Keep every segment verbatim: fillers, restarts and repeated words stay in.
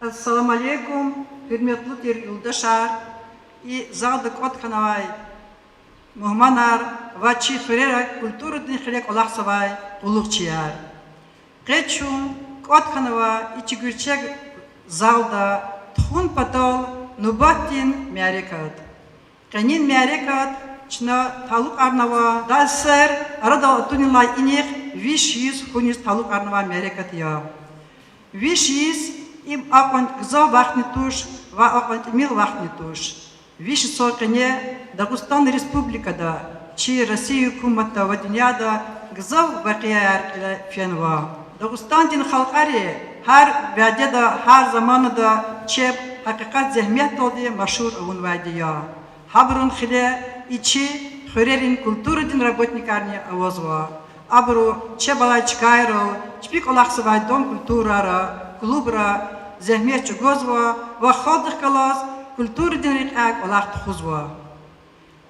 Ассаламу алейкум, гьуьрметлу тир юлдашар, и залда кӀватӀ хьанвай мугьманар ва чи хуьрера культурадин хиле кӀвалахзавай къуллугъчияр. Къе чун кӀватӀ хьанва и чи гуьрчег залда тухун патал нубатдин мярекат. Къенин мярекат чна талукьарнава ТАССР арадал атунилай инихъ виш йис хьуниз талукьарнавай мярекат я. Виш йис им акьван гзаф вахтни туш ва акьван тӀимил вахтни туш. Виш йисалай къене Дагъустан Республикада, чи Россия гьукуматда ва дуьньяда гзаф вакъиаяр кьиле фенва. Дагъустандин халкьари гьар вядеда, гьар заманада чеб гьакъикъат зегьметдалди машгьур авунвайди я. Гьабурун хиле и чи хуьрерин культурадин работникарни авазва. Абуру чеб алай чкайрал, чпи кӀвалахзавай дом культурара, клубра зегьмет чӀугвазва ва халкьдихъ галаз культурадин рекьяй кӀвалах тухузва.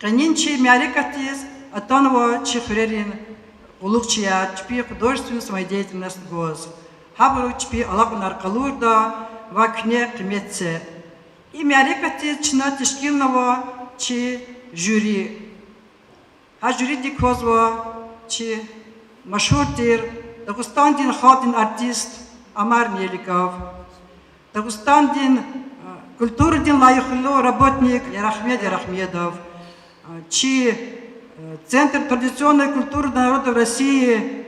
Къенин чи мярекатдиз атанва чи хуьрерин къуллугъчияр чпи художественный самодеятельность гваз. Гьабуру чпи алакьунар къалурда ва куьне къимет це. И мярекатдиз чна тешкилнава чи жюри. Гьа жюридик квазва чи машгьур тир Дагъустандин халкьдин артист Амар Меликов, Дагъустандин, э, культурадин лайихлу работник Ярагьмед Ярагьмедов, э, чи, э, Центр традиционной культуры народов России,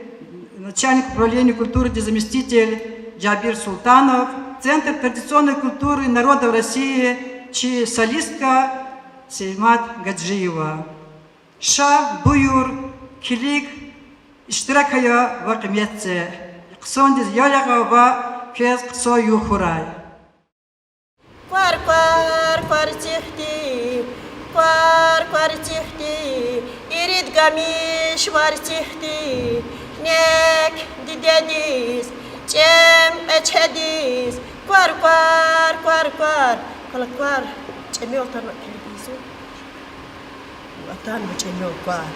начальник управления культуры заместитель Джабир Султанов, Центр традиционной культуры народов России, чи солистка Сеймат Гаджиева. Ша, буюр, килиг, иштирак ая ва къимет це. Хъсандиз ял ягъа ва квез хъсан югъ хьурай. Квар, квар, квар сихьди, квар, квар сихьди, ирид гамиш вар сихьди, нек дидедиз, чӀем кьве чедиз, квар, квар, квар, квар. Къала квар, чӀемел атанва килигиз. Атанва чӀемел квар.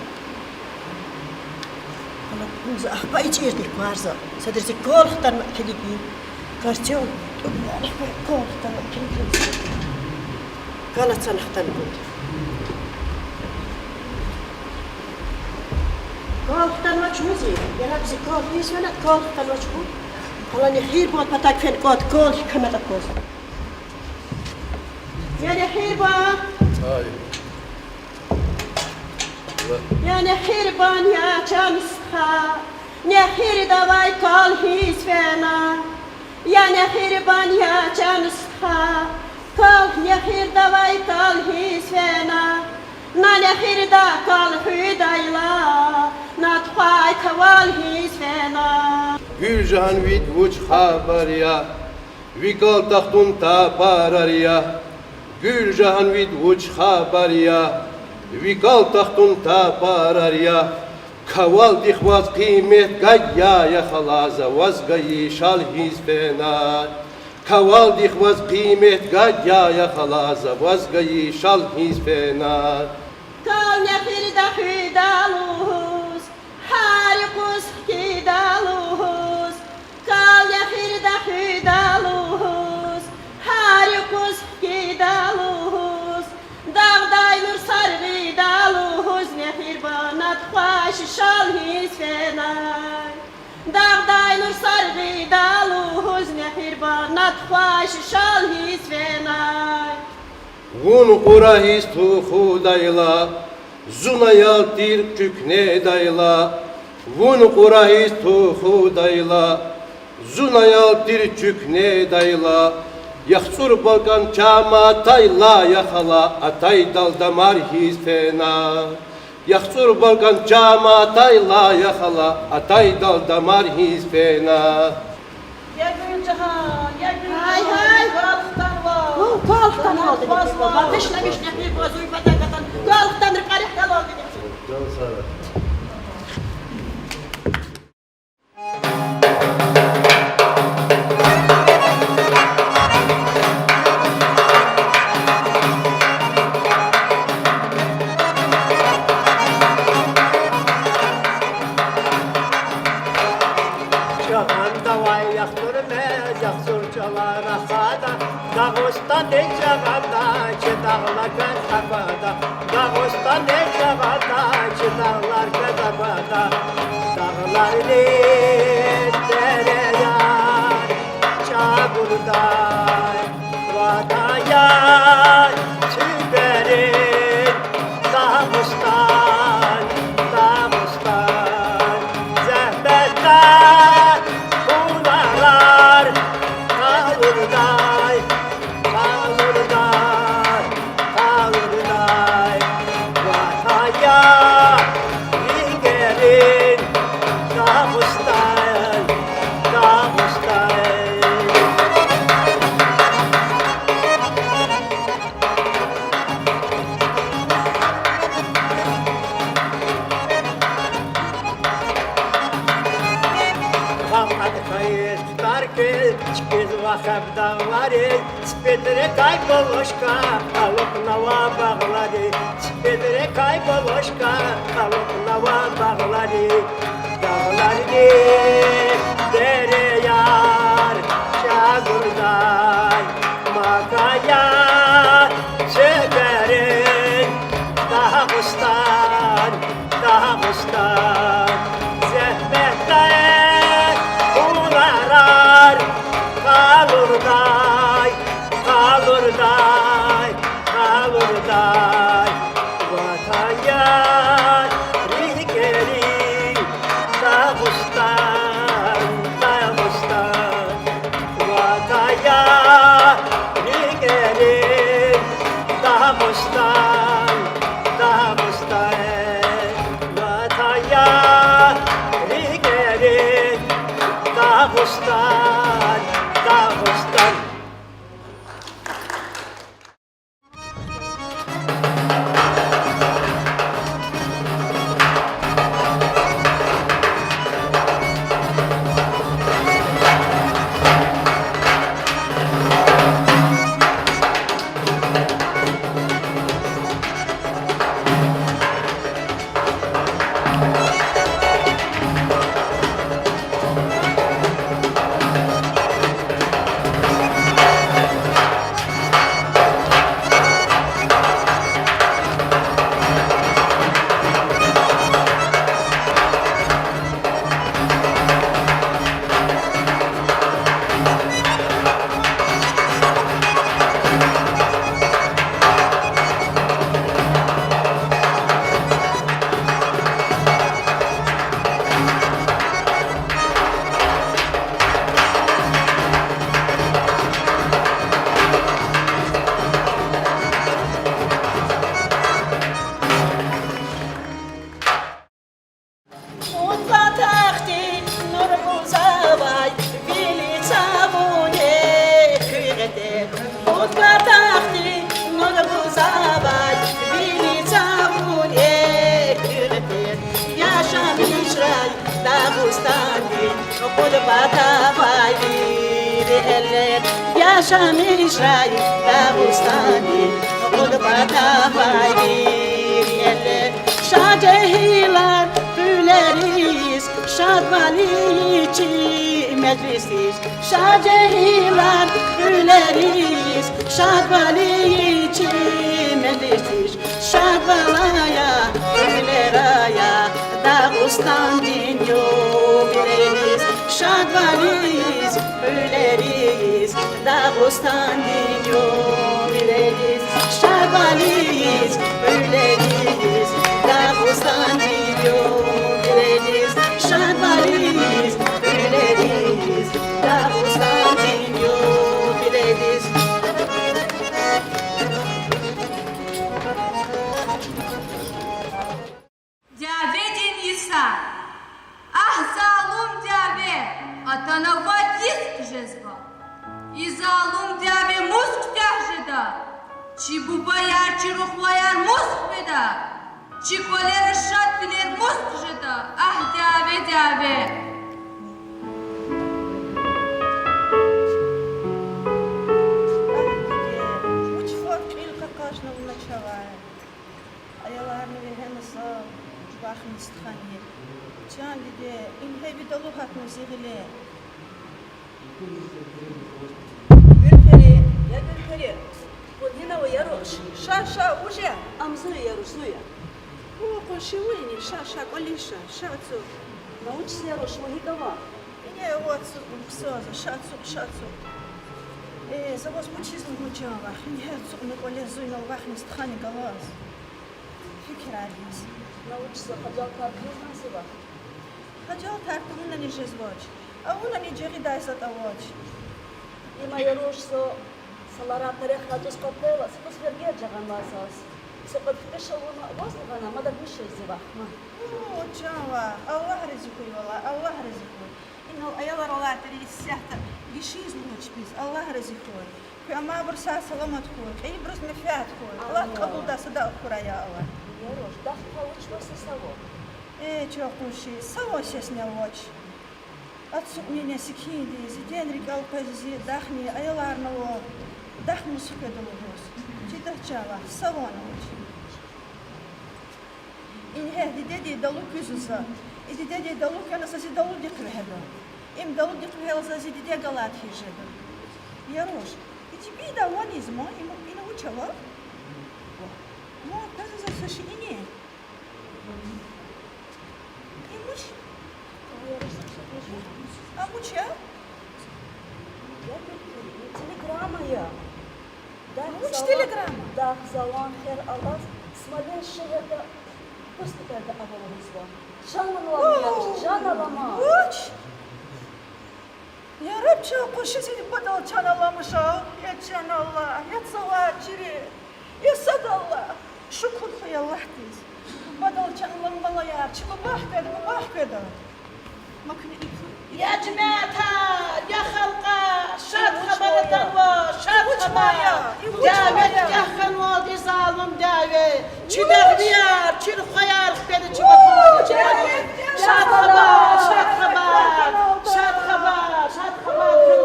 Къала за ахпа ичӀирди квар за. Садра зи кал хтанва килиги. Картёл. Кал хтанва килиги. Кал ацана хтанва. Кал хтанва чун зи. Яраб зи кал, низ вана кал хтанва чун. Къала нехирбан патак фена кӀватӀ, кал хьана такваз. Я нехирбан. Ай. Я нехирбан, я чан стха, нехирдавай кал гьиз фена. Я нехирбан, я чан стха, кал, нехирдавай кал гьиз фена. На нехирда кал хуьдайла, на тухвай кавал гьиз фена. Гуьлжагьан, вид вуч хабар я, ви кал тахтун тапарар я. Гуьлжагьан, вид вуч хабар я, ви кал тахтун тапарар я. Кавалдихъ ваз къимет гайи я, я хала, за ваз гайи шал гьиз фена. Кавалдихъ ваз къимет гайи я, я хала, за ваз гайи шал гьиз фена. Кал нехирда хуьда лугьуз, гьар юкъуз хкида лугьуз, кал нехирда хуьда лугьуз, гьар юкъуз хкида лугьуз, дагъдай нур саргъида лугьуз, нехирбан, на тухвай шишал гьиз фена. Дагъдай нур саргъида лугьуз, нехирбан, на тухвай шишал гьиз фена. Вун кьура гьиз тухудайла, зун аял тир чуьк недайла. Вун кьура гьиз тухудайла, зун аял тир чуьк недайла. ЯхцӀур балкӀан чам атайла, я хала, атайдал дамар гьиз фена. ЯхцӀур балкӀан чам атайла, я хала, атайдал дамар гьиз фена. Я Гуьлжагьан, я Гуьлжагьан. Гьай, гьай. Кал хтанва. Гьу, кал хтанва. Кал хтанва. Вишна, вишна, вишна, вишна, кал хтанва. Кал хтанва, кьарихъ галалди. Жан сара. Чагъандавай яхцӀур мез, яхцӀур чӀалар рахад Чагъада чи дагълар квез аквада, Дагъустан де чагъада чи дагълар квез аквада, дагъларни дереяр чӀагурдай, Ватан яр цуькверин Дагъустан, Дагъустан, зегьметар, гьунарар къалурдай, къалурдай, къалурдай, Ватан яр рикӀерин Дагъустан, Дагъустан. Гъам атӀа хьайиз, тутар хьиз, чпиз ва хеб дагълариз, ципедрикай булушка алукьнава багълари, ципедрикай булушка алукьнава багълари, дагъларни дереяр чӀагурдай, Макая цуькверин Дагъустан, Дагъустан, зегьметар, гьунарар къалурдай, къалурдай, къалурдай, Ватан яр рикӀерин Дагъустан, Дагъустан, Ватан яр рикӀерин Дагъустан, Дагъустан, Ватан яр рикӀерин Дагъустан, Дагъустан. Кьуд патахъди нур гузавай вили цавун я куь гъетер. Кьуд патахъди нур гузавай вили цавун я куь гъетер. Яшамишрай Дагъустандин кьуд патавай вири элер. Яшамишрай Дагъустандин кьуд патавай вири элер. Шад жегьилар, кьуьлериз шадвал ийиз чи межлисдиз. Шад жегьилар, кьуьлериз шадвал ийиз чи межлисдиз. Шадвал ая кьуьлер ая Дагъустандин юбилейдиз. Шадвал ийиз кьуьлериз Дагъустандин юбилейдиз. Шадвал ийиз кьуьлериз Дагъустандин юбилейдиз. Шадвал ийиз кьуьлериз Дагъустандин юбилейдиз. Дяведин йиса. Агь, залум дяве, атана вад йис хъжезва. И залум дяве мус куьтягь жеда? Чи бубаяр, чи рухваяр мус хведа? Чи кӀвалера шадвилер мус хъжеда? Агь, дяве, дяве! Агь, диде, вуч фад кьил къакъажна вуна чавай. Аяларни вегьена зав, вахни стхани. Чан диде, ингье ви далу гьатна зи гъиле. Гуьлпери, я Гуьлпери. Я руш. Ша, ша, вуж я? Ам зун я, я руш, зун я. О, къунши, вуни, ша, ша, кӀвализ ша, ша ацукь. На вуч я, я руш, вун гьикӀ ава? Ингье ава ацукь, хъсан я, ша ацукь, ша ацукь. Э, за ваз вучиз лугьун, чан вах, ингье ацукьна кӀвализ, зун инал вахни стхани галаз. Фикирар ийиз. На вуч, за хажалтар кьуна зи вах? Хажалтар тавунани жезвач. Авунани жагъидай затӀ авач. Има, я руш, за са лара тарехар чӀуз къведайла, са кӀус вергер жагъанвай заз. Са кьве пипӀе шалвама ваз гъана, мад вуч жез зи вах, ма. О, чан вах, Аллагь рази хьуй валай, Аллагь рази хьуй. Инал аялар алай тир исятда гишиниз лугьуз чпиз, Аллагь рази хьуй. Куьн амайбур сагъ-саламат хьуй, кьейибуруз менфят хьуй. Аллагь кьабулдай садакьа хьурай, я Аллагь. Я руш, дахдал вуч ваз са савун? Э, чан къунши, савун сесни авач. Ацукьнини секиндиз, зи дидедин рикӀел къвез зи дахни, аяларни ава, дахмаз хкведа лугьуз. Чидач, чан вах, савун авач. Ингье дидедин далу куьзва за. И дидедин далу кваз за зи далудихъ вегьеда. Им далудихъ вегьелди за зи диде галаз хьиз жеда. Я руш, и чпин дидеди ваниз ма, им, ина вуч ава? Ма, къвез за са шейини. Им вуч? Ам вуч я? Телеграмма я. Вуч телеграмма? Дахдал ван хер алаз, Смоленск шегьерда госпитальда ава лугьузва. Чан алама, я руш, чан алама. Вуч? Яраб, чан къунши, зи бадедал чан аламаша, я чан Аллагь, я цавай чири, я сад Аллагь, шукур хьуй Аллагьдиз. Бадедал чан алама, балаяр, чи буба хкведа, буба хкведа. Макни ипу. Я жемятар, я халкьар, шад хабар атанва, шад хабар. Дяве куьтягь хьанвалди, залум дяве. Чи дагъвияр, чи рухваяр хкведа чи ватанди, чи ватан. Шад хабар, шад хабар, шад хабар, шад хабар, куь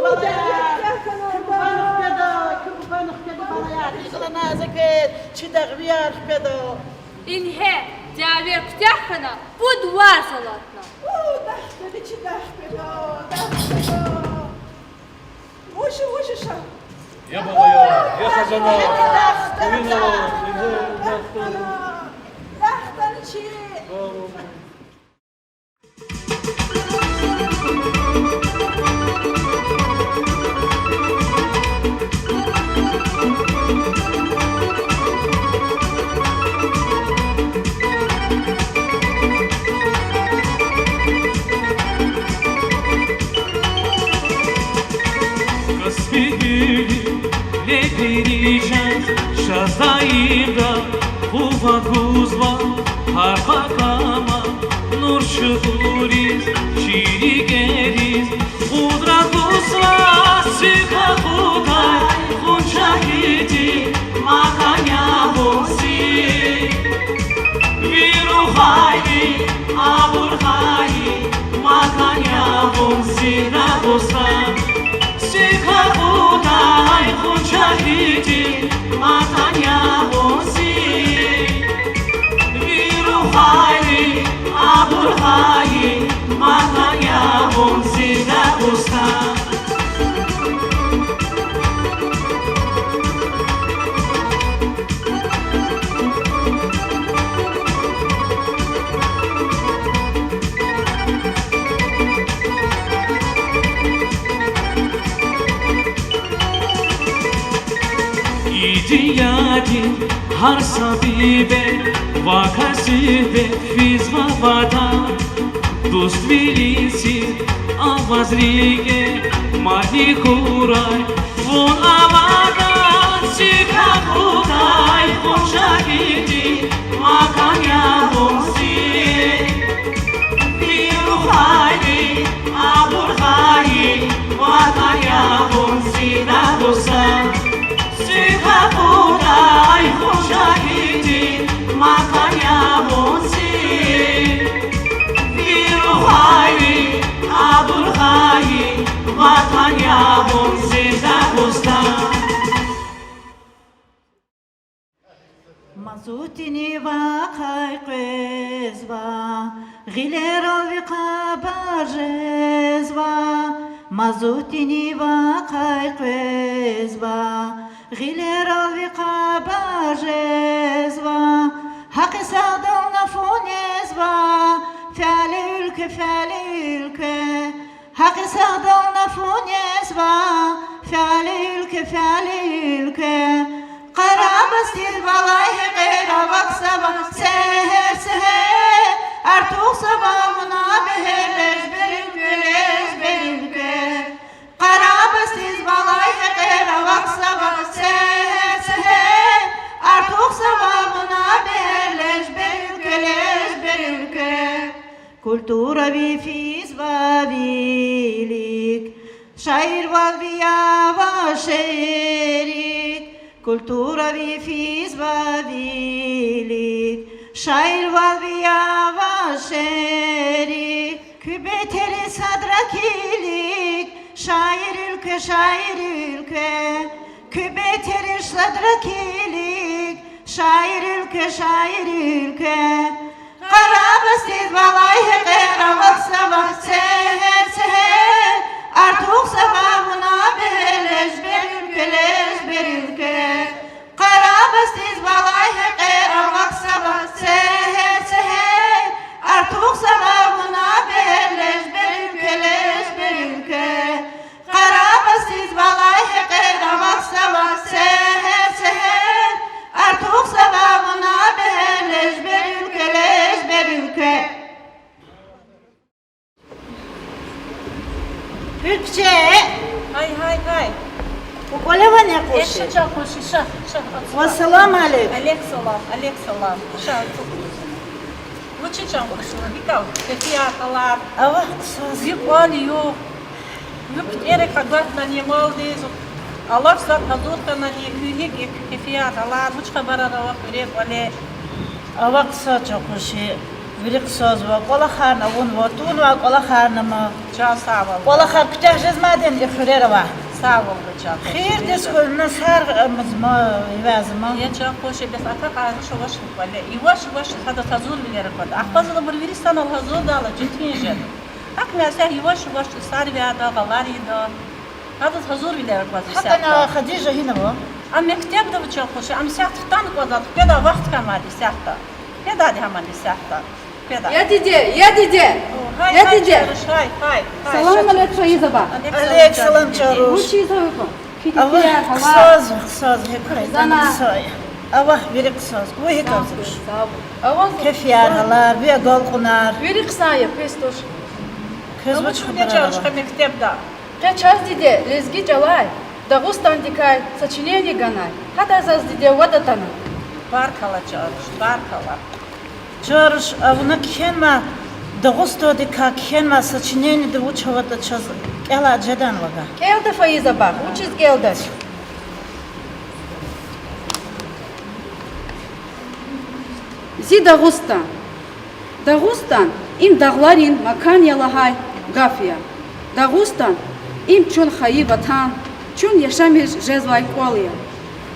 бубани хкведа, куь бубани хкведа, балаяр. Ихьтин назик квез, чи дагъвияр хкведа. Ингье, дяве куьтягь хьана, пуд варз алатна. О, дахкада чи, дахкада, дахкада. Вуж, вуж ша. Я балаяр, я хизанар. Куьн ава, ингье, дахкада. Дахкада чи. Каспи гьуьлуь лебери жез, шаз даимда къуват гузва, гьар пакама нур шукуриз, чи рикӀериз, къудрат гузва, сикӀа Худай, къунши хьтин макан я вун зи. Ви рухвайри, абурувайри макан я вун зи, Дагъустан. СикӀа Худай, къунши хьтин макан я вун зи. Ви рухвайри, абурувайри макан я вун зи, Дагъустан. И дуьньядин гьар са бибе ва касибе физва ватан, дуствилин сир аваз рикӀе мадни хьурай вун авадан. СикӀа Худай, къунши хьтин макан я вун зи. Ви рухвайри, абурувайри ватан я вун зи, Дагъустан. СикӀа Худай, къунши хьтин макан я вун зи. Ви рухвайри, абурувайри ватан я вун зи, Дагъустан. Мазутни вахъай къвезва, гъилерал ви хабар жезва. Мазутни вахъай къвезва, Гъилерал ви къабар жезва, гьакъи сагъдал нафу незва, фяли уьлкве, фяли уьлкве. Гьакъи сагъдал нафу незва, фяли уьлкве, фяли уьлкве. Къарабасдиз балай гьекьер авахьзава сегьер-сегьер, артухзава вуна бегьер, лежбер уьлкве, лежбер уьлкве. Къарабасдиз балай гьекьер авахьзава сегьер-сегьер, артухзава вуна бегьер, лежбер уьлкве, лежбер уьлкве. Культурави физва вилик, шаирвал ви ава шерик. Культурави физва вилик, шаирвал ви ава шерик. Куь бетери садра килиг, шаир уьлкве, шаир уьлкве. Куь бетери садра килиг, шаир уьлкве, шаир уьлкве. Къарабасдиз балай гьекьер авахьзава сегьер-сегьер, артухзава вуна бегьер, лежбер уьлкве, лежбер уьлкве. Къарабасдиз балай гьекьер авахьзава сегьер-сегьер, артухзава вуна бегьер, лежбер уьлкве, лежбер уьлкве. Къарабасдиз балай гьекьер авахьзава сегьер-сегьер, артухзава вуна бегьер, лежбер уьлкве, лежбер уьлкве. Гьуьркче. Гьай, гьай, гьай. Ва кӀвале ван я, къунши. Ша, чан къунши, ша, ша, ацукь. Ва салам алейк. Алейк салам, алейк салам. Ша, ацукь. Вучиз, чан къунши, ви кӀвал, кефияр, гьалар? Авахь хъсаз. Ви кӀвал-югъ, ви петрик къагатнани малдиз, алаф-затӀ гьазур хьанани, куь гьикӀ я, куь кефияр, гьалар, вуч хабарар ава хуьре-кӀвале? Авахь хъсаз, чан къунши, вири хъсазва, кӀвалахарни авунва, тунвай кӀвалахарни ама. Чан сагъвал. КӀвалахар куьтягь жезмайди я и хуьрера авай. Сагъвал, чан къунши. Хийирдиз хьуй, на сагъ амазма, ивязма. Я, чан къунши, бес атакьай руш авачни кӀвале. Иваш-иваш гьадаз гьазурвилер аквада. Ахпа за абур вири санал гьазурдайла, четин жеда. ГьакӀни асягь иваш-иваш сарвида, гъаларида. Гьадаз гьазурвилер аквазва исятда. ГьакӀни Хадижа гьинава? Ам мектебда ава, чан къунши, ам исятда хтана кӀватӀа, къведай вахт хьанвайди исятда. Къведайди гьамани исятда. Къведай. Я диде, я диде! О, гьай, я гьай, диде! Чаруш, гьай, гьай, гьай. Салам алейк, Фаиза бах. Алейк салам, Чаруш. Вучиз ава кьван? Кефияр, гьалар? Авахь хъсаз, хъсаз, гьикӀ хьайитӀани хъсай. Авахь вири хъсаз, ви гьикӀ авазва? Сагъ ва, сагъ ва. Авазва. Кефияр, гьалар, ви агалкьунар. Вири хъсан я, пес туш. Квез вуч хабарар ава? Чаруш, къе мектебда. Къе чаз, диде, лезги чӀалай, Дагъустандикай сочинение ганай. Гьадай заз, диде, вад атана. Баркалла, Чаруш, баркалла. Чаруш, а вуна кхьенвай, Дагъустандикай кхьенвай сочинениеда вуч аватӀа чаз кӀелай жедани вавай? КӀелда, Фаиза бах, вучиз кӀелдач? Зи Дагъустан. Дагъустан— им дагъларин макан я лагьай гаф я. Дагъустан— им чун хайи ватан, чун яшамиш жезвай кӀвал я.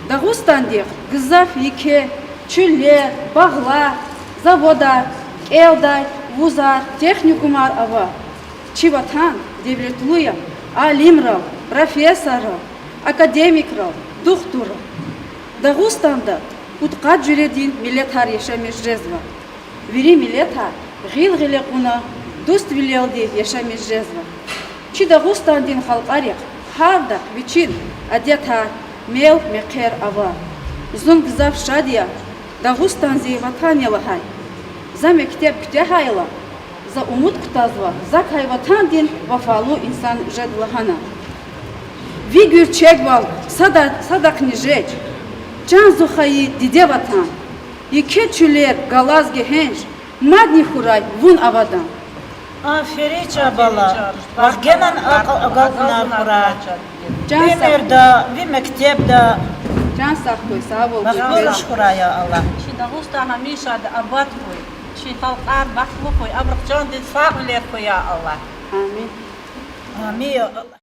Дагъустандихъ гзаф еке чуьллер, багълар, заводар, кӀелдай вузар, техникумар ава. Чи ватан девлетлу я алимрал, профессоррал, академикрал, духтуррал. Дагъустанда пудкъад жуьредин миллетар яшамиш жезва. Вири миллетар гъил-гъиле кьуна дуствилелди яшамиш жезва. Чи Дагъустандин халкьарихъ гьардахъ вичин адетар, мел-мехъер ава. Зун гзаф шад я, Дагъустан зи ватан я лагьай. За мектеб куьтягьайла, за умуд кутазва, закай ватандин вафалу инсан жеда лагьана. Ви гуьрчегвал сада-, садахъни жеч, чан зи хайи диде ватан. Еке чуьллер галаз гегьенш, мадни хьурай вун авадан. Аферин, чан бала. Вахъ генани акьул, агалкьунар хьурай. Уьмуьрда, ви мектебда. Чан сагъ хьуй, сагъ ва къуруш хьурай, я Аллагь. Чи Дагъустан гьамиша абад хьуй. Чи халкьар бахтлу хьуй, абурухъ чандин сагъвилер хьуй, я Аллагь. Амин. Амин, я Аллагь.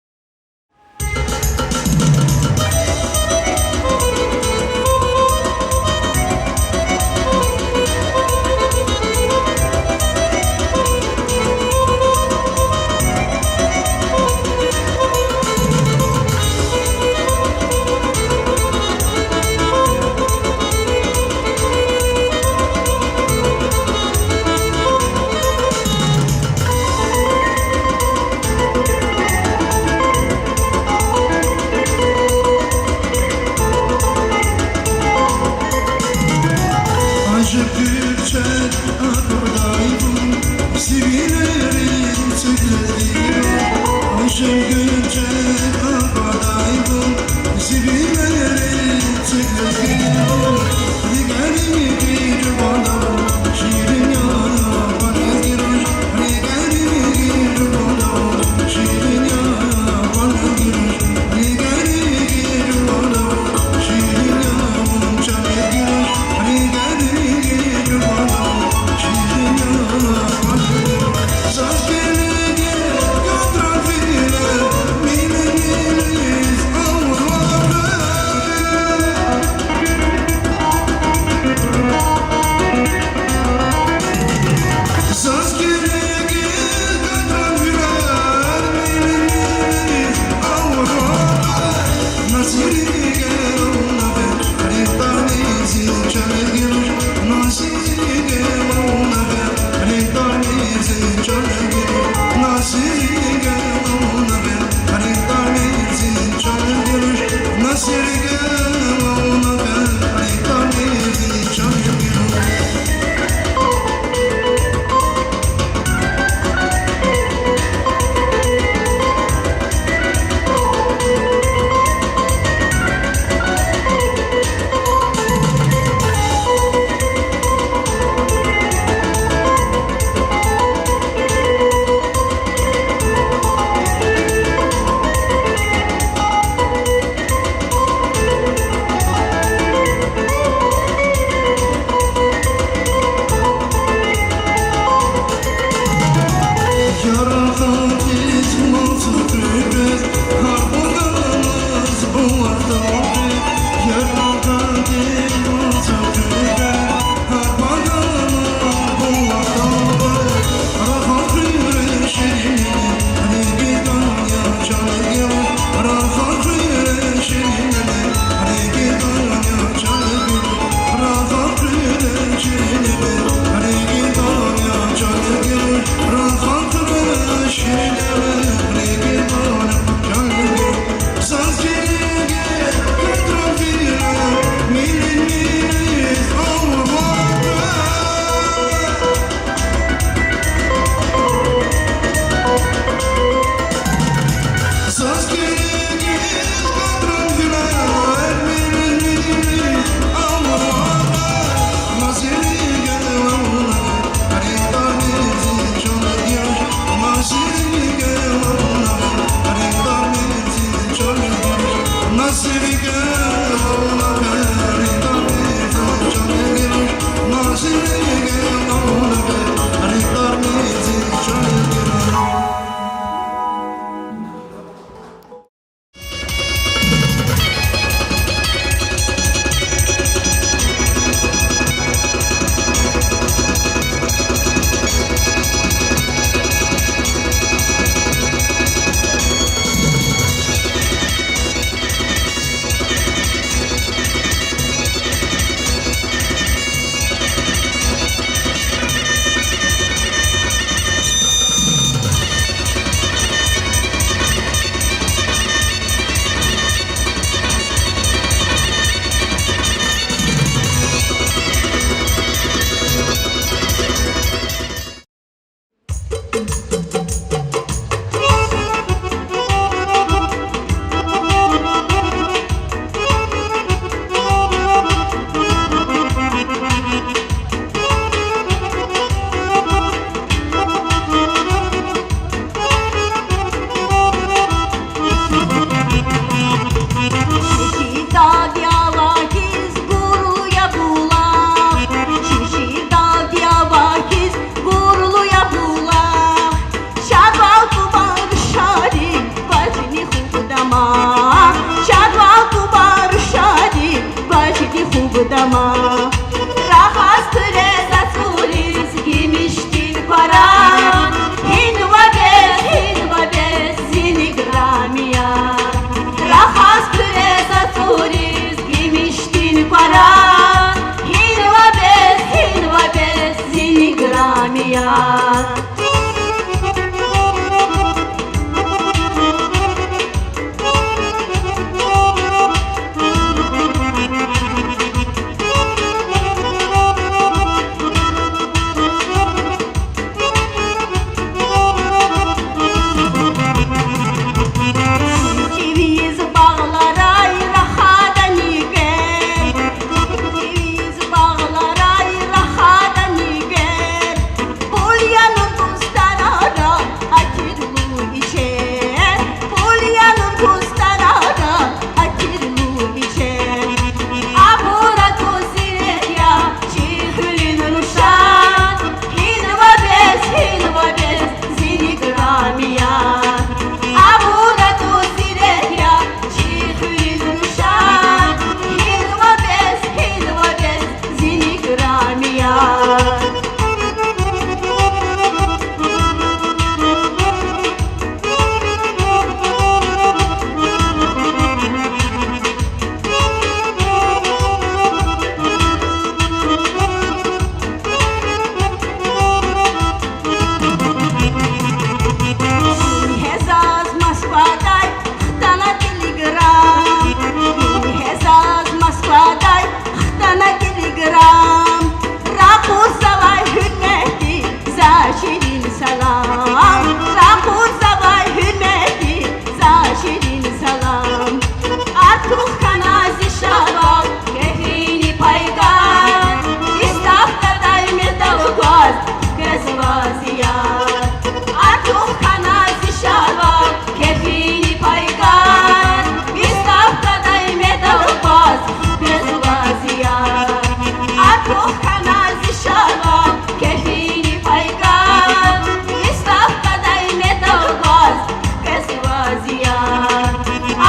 Тух хьана зи шад ван, кефини пайган, виштӀахъ гадай медал гваз, квез ваз я.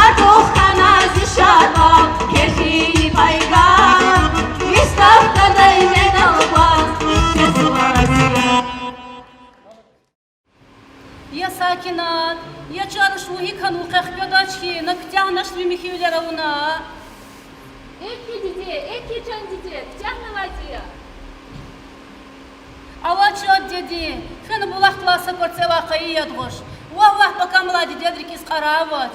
Артух хьана зи шад ван, кефини пайган, виштӀахъ гадай медал гваз, квез ваз я. Я Сакинат, я чан руш, вун гьикӀ хьана, вун къе хкведач хьи, на куьтягьнач ви михьивилер авуна. Экв хьи, диде, экв хьи, чан диде, куьтягьнавайди я. Ава, чан диде, фена булахдилай са кӀварцӀелай къайи яд гъваш. Валлагь, пакамалай дидед рикӀиз кьарай авач.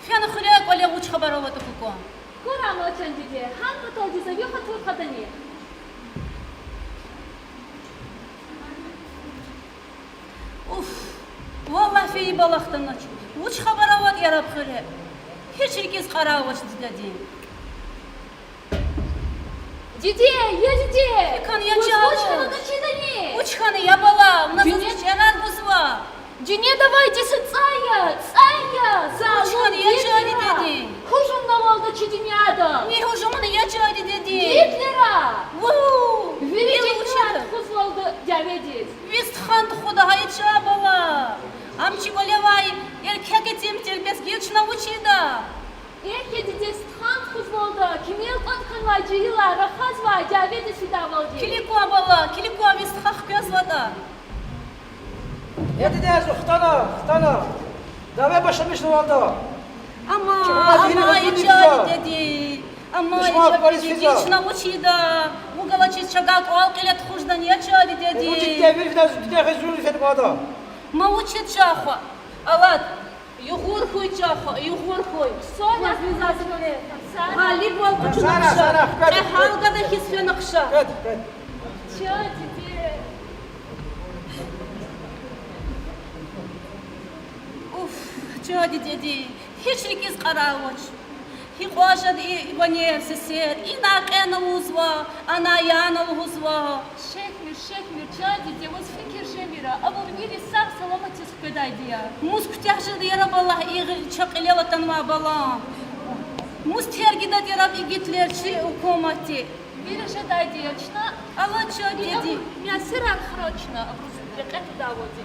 Фена хуьре кӀвале, вуч хабар аватӀа хьухь. Хьурай ман, чан диде, гьам паталди за ви хатур кьадани? Уф, валлагь, фейи бала хтанач. Вуч хабар аватӀа, яраб хуьре? Гьич рикӀиз кьарай авач дидедин. Диде, я диде! ГьикӀ хьана, я чан руш? Вуч хьана, я бала? Вуна заз кичӀерар гузва. Дуьньяда авайди са цӀай я, цӀай я, залум, вирт я. Вуч хьана, я чан дидедин? Гьужумнавалда чи дуьньяда. Ни гьужумна, я чан дидедин? Гитлера. Ву! Вири дуьнья тухузвалда дяведиз. Ви стхан тухуда гьа, я чан бала. Ам чи кӀвале авай эркек-етим тир, бес гила чна вуч ийида? Эхь, я диде, стхан тухузвалда, кимел кӀватӀ хьанвай жегьилар рахазвай дяведиз фидайвалди. Килиг кван, бала, килиг кван, ви стха хквезватӀа. Я диде, зун хтана, хтана. Даве башламишнавалда. Амай, я чан дидеди. Амай, я чан дидеди, чна вуч ийида? Вун галачиз чавай кӀвал кьиле тухуз жеда, я чан дидеди. Вуч ийида, вири фида, диде хизур фена кӀанда. Ма вуч ийида, чан хва? Алад, югъур хьуй, чан хва, югъур хьуй. Гъалибвал къачуна хъша. Къе гьалгада хьиз фена хъша. Чан диде. Уф, чан дидеди, гьич рикӀиз кьарай авач. Гьикьван жеда и ванер, сесер, инай кьена лугьузва, анай яна лугьузва. Шехьмир, шехьмир, чан диде, ваз фикир жемир, абур вири сагъ-саламатдиз хкведайди я. Мус куьтягь жеда, яраб Аллагь, и гъи-, ча кьилел атанвай бала? Мус тергида, яраб, и гитлерчи гьукуматди? Вири жедайди я чна. Алад, чан диде. Муьасирар храчна, абуруз рекье твадайвалди.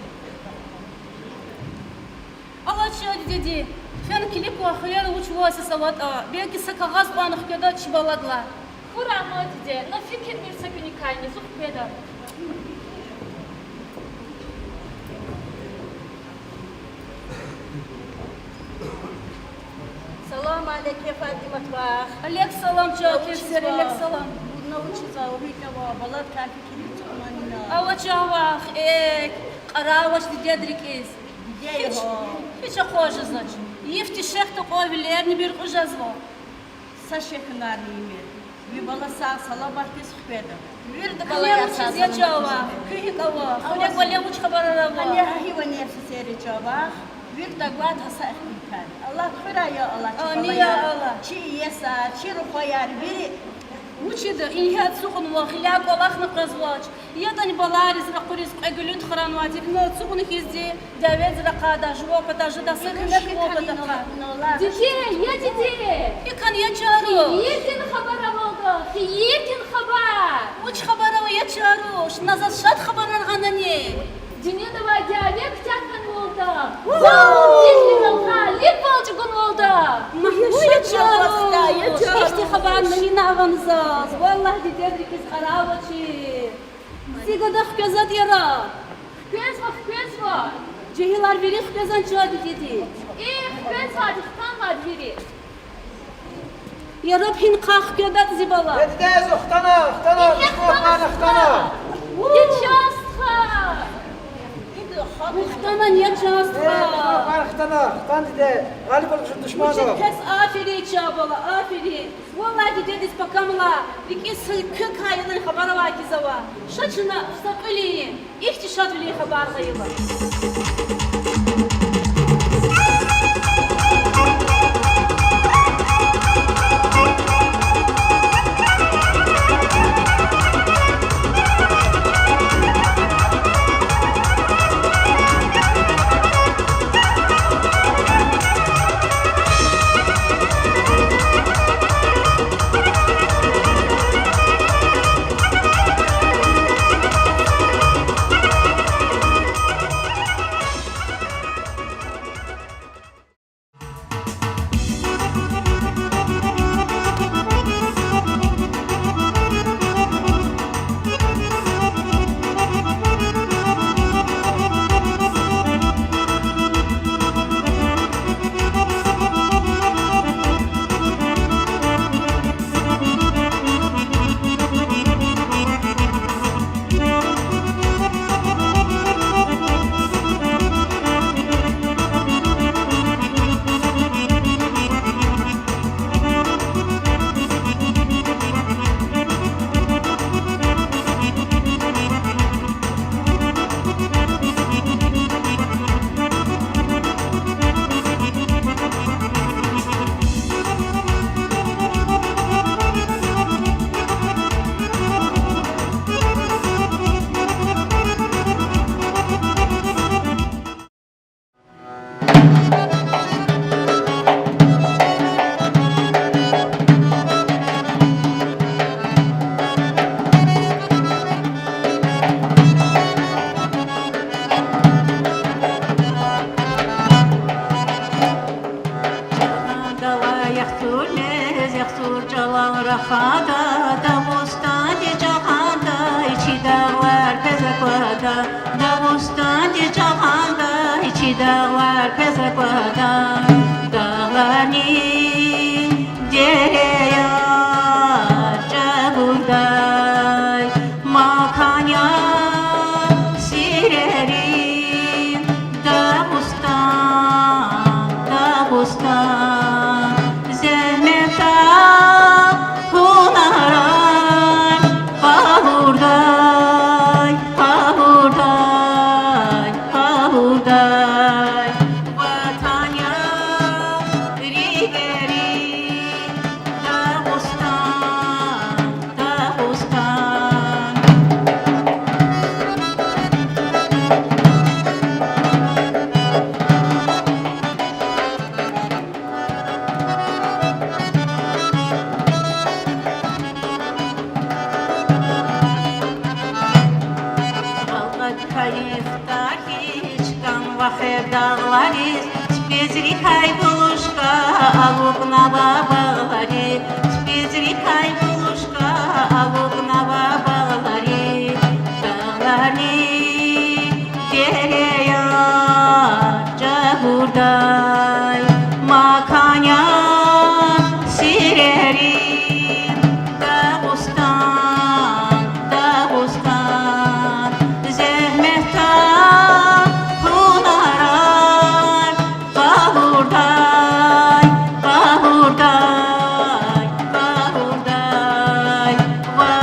Алад, чан диде, фена килиг кван, хуьрера вуч авай, сес аватӀа, белки са кагъаз кьван хкведа чи баладилай. Хьурай ман, диде, на фикирмир, са куьникай ни зун хкведа. Салам алейк, я Фатимат вах. Алейк салам, чан Кевсер, алейк салам. Вуна вучзава, гьикӀ ава, баладикай фикир ацукьнани? Ава, чан вах, экв, кьарай авач дидед рикӀиз. Гьич, гьич акъваз жезвач. Йифди шехьда кьван вилерни буьркьуь жезва. Са шехьнарни ийимир. Ви бала сагъ-саламатдиз хкведа. Вирида куьне вучиз, я чан вах? Куьн гьикӀ ава? Хуьре-кӀвале вуч хабарар ава? Гьа гьи ванер, сесер, я чан вах. Вирида гвай гьа са ихтилатар. Аллагь хуьрай, я Аллагь, чи бала, я Аллагь, чи иесар, чи рухваяр вири. Вучида ингье ацукьнава, гъиляй кӀвалахна къвезвач. ЯтӀани балайриз ракъуриз кьве гуьлуьт хранвай тир, ина ацукьна хьизди, дяведиз ракъурдай, жуван патай жедай са куьмек жуван патахъай. Диде, я диде! ГьикӀ хьана, я чан руш? Хийирдин хабар авалда, хийирдин хабар! Вуч хабар ава, я чан руш? На заз шад хабарар гъанани? Дуьньяда авай дяве куьтягь хьанвалда, залум гитлерал гъалибвал чӀугунвалда. Ихьтин хабарни ина гъана заз. Валлагь, дидед рикӀиз кьарай авачир. Зи гада хквезватӀа, яраб? Хквезва, хквезва. Жегьилар вири хквезвани, чан дидеди? Э, хквезвайди хтанвайди вири. Яраб, гьинихъай хкведатӀа, зи бала. Э, диде, зун хтана, хтана, душман хтана, хтана. Я чан стха! Вун хтанани, я чан стха? Э, душман хтана, хтана, диде. Гъалибвал гуз душманриз. Вучиз квез аферин, чан бала, аферин. Валлагь, дидедиз пакамалай рикӀиз са квекай ятӀани хабар авай хьиз ава. Ша чна са кьуьл ийин, ихьтин шадвилин хабар гъайила. Дагъустандиз жагъандай чи дагълар квез аквадай, дагъларни дереяр жагъурдай, макан я сирерин Дагъустан, Дагъустан, зегьметар, гьунарар къалурдай, къалурдай, къалурдай, ватан я рикӀерин Дагъустан, Дагъустан. Балкьад кайиф тахьи чкӀан вахер дагълариз, чпизрикай булушка алукьнава багълари, чпизрикай булушка алукьнава багълари, дагъларни дереяр жагъурдай, макан я сирерин Дагъустан, Дагъустан, зегьметар, гьунарар къалурдай, къалурдай, къалурдай, ва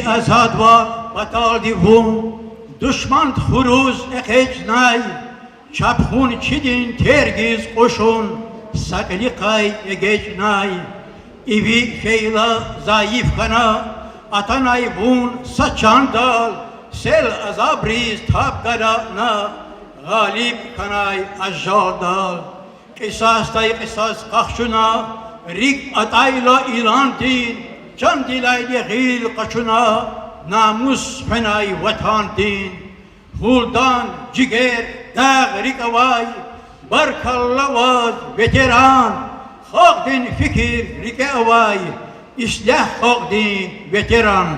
Азадвал паталди вун душман хуруз экъечӀнай, чапхун чидин тергиз кьушун са кьилихъай эгечӀнай. Иви фейила зайиф хьана, атанай вун са чандал, сел азабриз таб гана на, гъалиб хьанай ажалдал. Кьисасдай кьисас къахчуна, рикӀ атӀайла иландин, чандилайни гъил къачуна, намус хвенай ватандин. Гьулдан жигер, дагъ рикӀ авай, баркалла ваз, ветеран, халкьдин фикир рикӀе авай, ислягь халкьдин ветеран.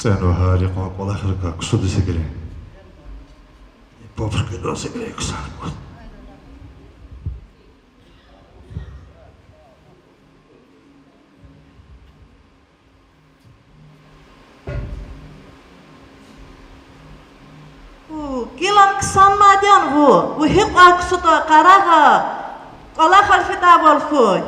КуьцӀенва гьар йикъан кӀвалахрикай ксудиз эгер. Папушка дос эгер ксар кӀваз. Гилан ксан мадни ву, ву гьикьван ксуда, къарагъа, кӀвалахал фидайвал хьуй.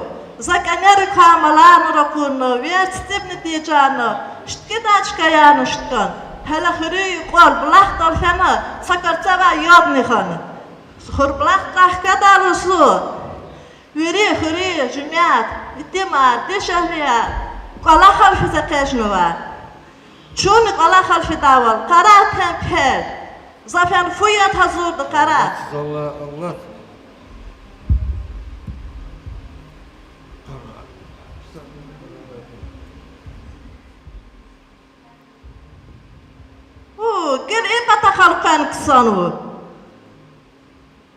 За кӀанерикай маларна ракъурна, верцӀи цӀибни тийижарна, шткидай чка яна шткан. Гьеле хуьруьн юкьвал булахдал фена, са карцевай ябни хьана. Хуьр булахдай хкведайла зун, вири хуьруьн жемят, итимар, дишегьлияр кӀвалахал физ экъечӀнава. Чунни кӀвалахал фидайвал, къарагъ тенпел. За фена фу яд гьазурда, къарагъ. Гьу, гила и патахъ элкъвена ксанва.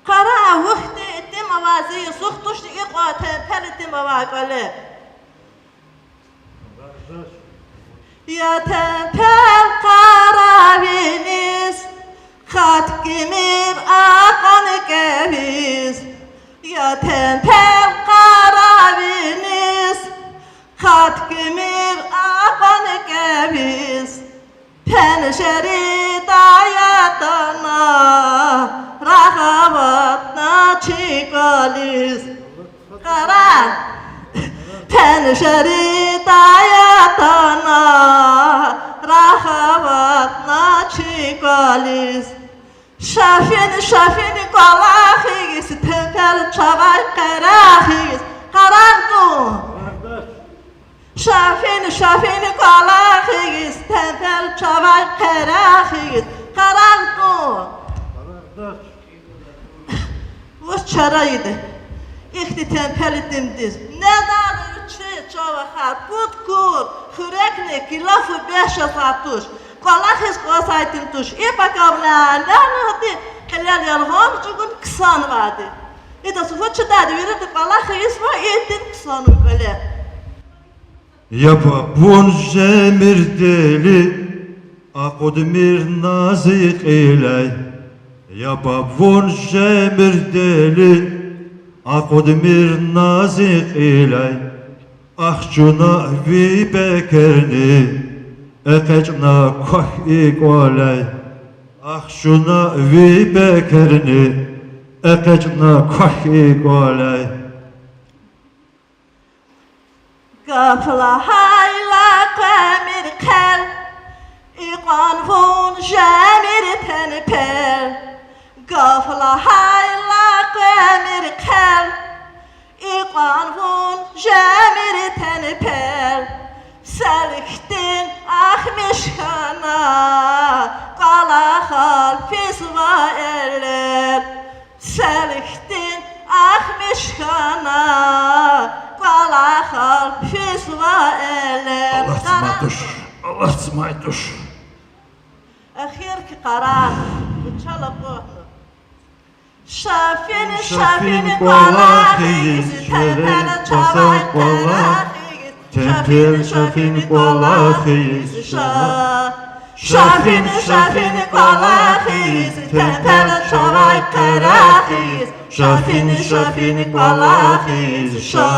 Къарагъ, вун хьтин итим авай зи йисуз тушни икьван тенпел итим авай кӀвале. Я тенпел къаравиниз, хатӀ кимир акьван кӀевиз. Я тенпел къаравиниз, хатӀ кимир акьван кӀевиз. Пенжердай атана, рахъ аватна чи кӀвализ. Къарагъ, пенжердай атана, рахъ аватна чи кӀвализ. Шафин, шафин кӀвалахиз, тенпел чавай къерехиз, къарагъ тун. Шафин, шафин кӀвалахиз, тенпел чавай къерехиз, къарагъ тун. Вуч чара ийида? Ихьтин темпел итимдиз. Недали вичи чан вахар, пуд кур хуьрекни гила фу бес жезвай туш. КӀвалахиз кӀанзавай итим туш. И пакавлай нянихъди кьилел яргъам чӀугуна ксанвайди. Идаз вуч жедайди, вирида кӀвалах ийизва, и итим ксанва кьиле. Я бабун жемир дели, акъудмир на зи кьиляй. Я бабун жемир дели, акъудмир на зи кьиляй. Ахчуна ви пекерни, экъечӀна квахь и кӀваляй. Ахчуна ви пекерни, экъечӀна квахь и кӀваляй. Гаф лагьайла къвемир хъел, икьван вун жемир темпел. Гаф лагьайла къвемир хъел, икьван вун жемир темпел. Селихьтин ахмиш хьана кӀвалахал физва элер. Селихьтин ахмиш хьана кӀвалахал физва элер. Аллагьди мад туш, Аллагьди мад туш. Эхирдин къарар, вучиз лагьайтӀа. Шафин, шафин кӀвалах ийиз, темпел чавай къарагъ ийиз. Темпел, шафин кӀвалах ийиз, ша. Шафин, шафин кӀвалах ийиз, темпел чавай къарагъ ийиз. Шафин, шафин кӀвалах ийиз, ша.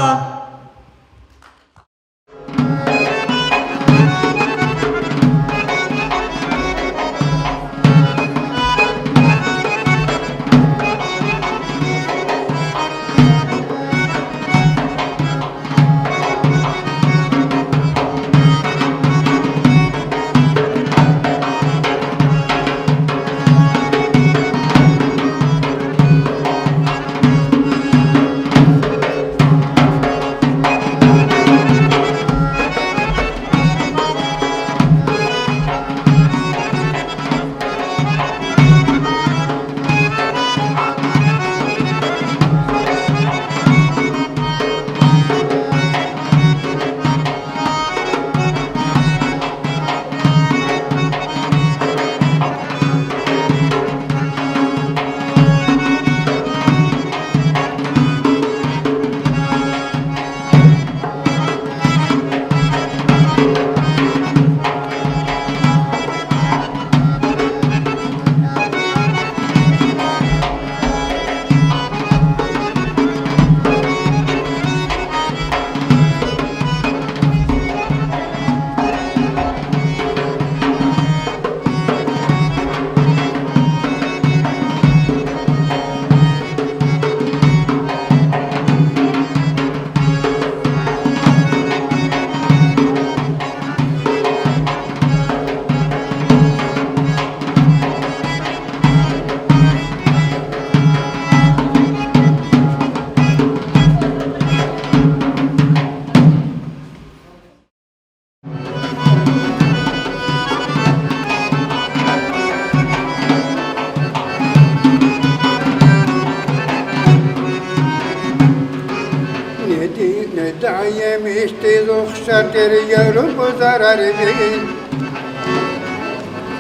Недай, недай емишдиз ухшар тир яру-бузарар ви.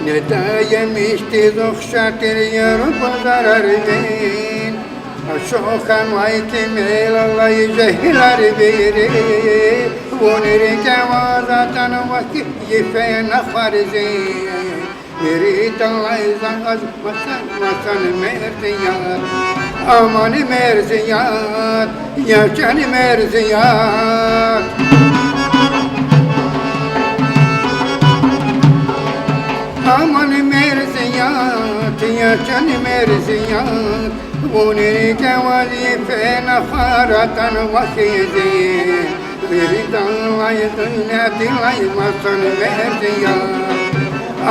Недай емишдиз ухшар тир яру-бузарар ви. Ачух хьанвай тӀимил алай жегьилар вири, вун рикӀе аваз атанва хьи, йифен ахвариз. Виридалай заз масан, масан мерзият, аман мерзият, я чан мерзият. Аман мерзият, я чан мерзият, вун рикӀе аваз йифен ахвар атанва хьи зи. Виридалай, дуьньядилай масан мерзият,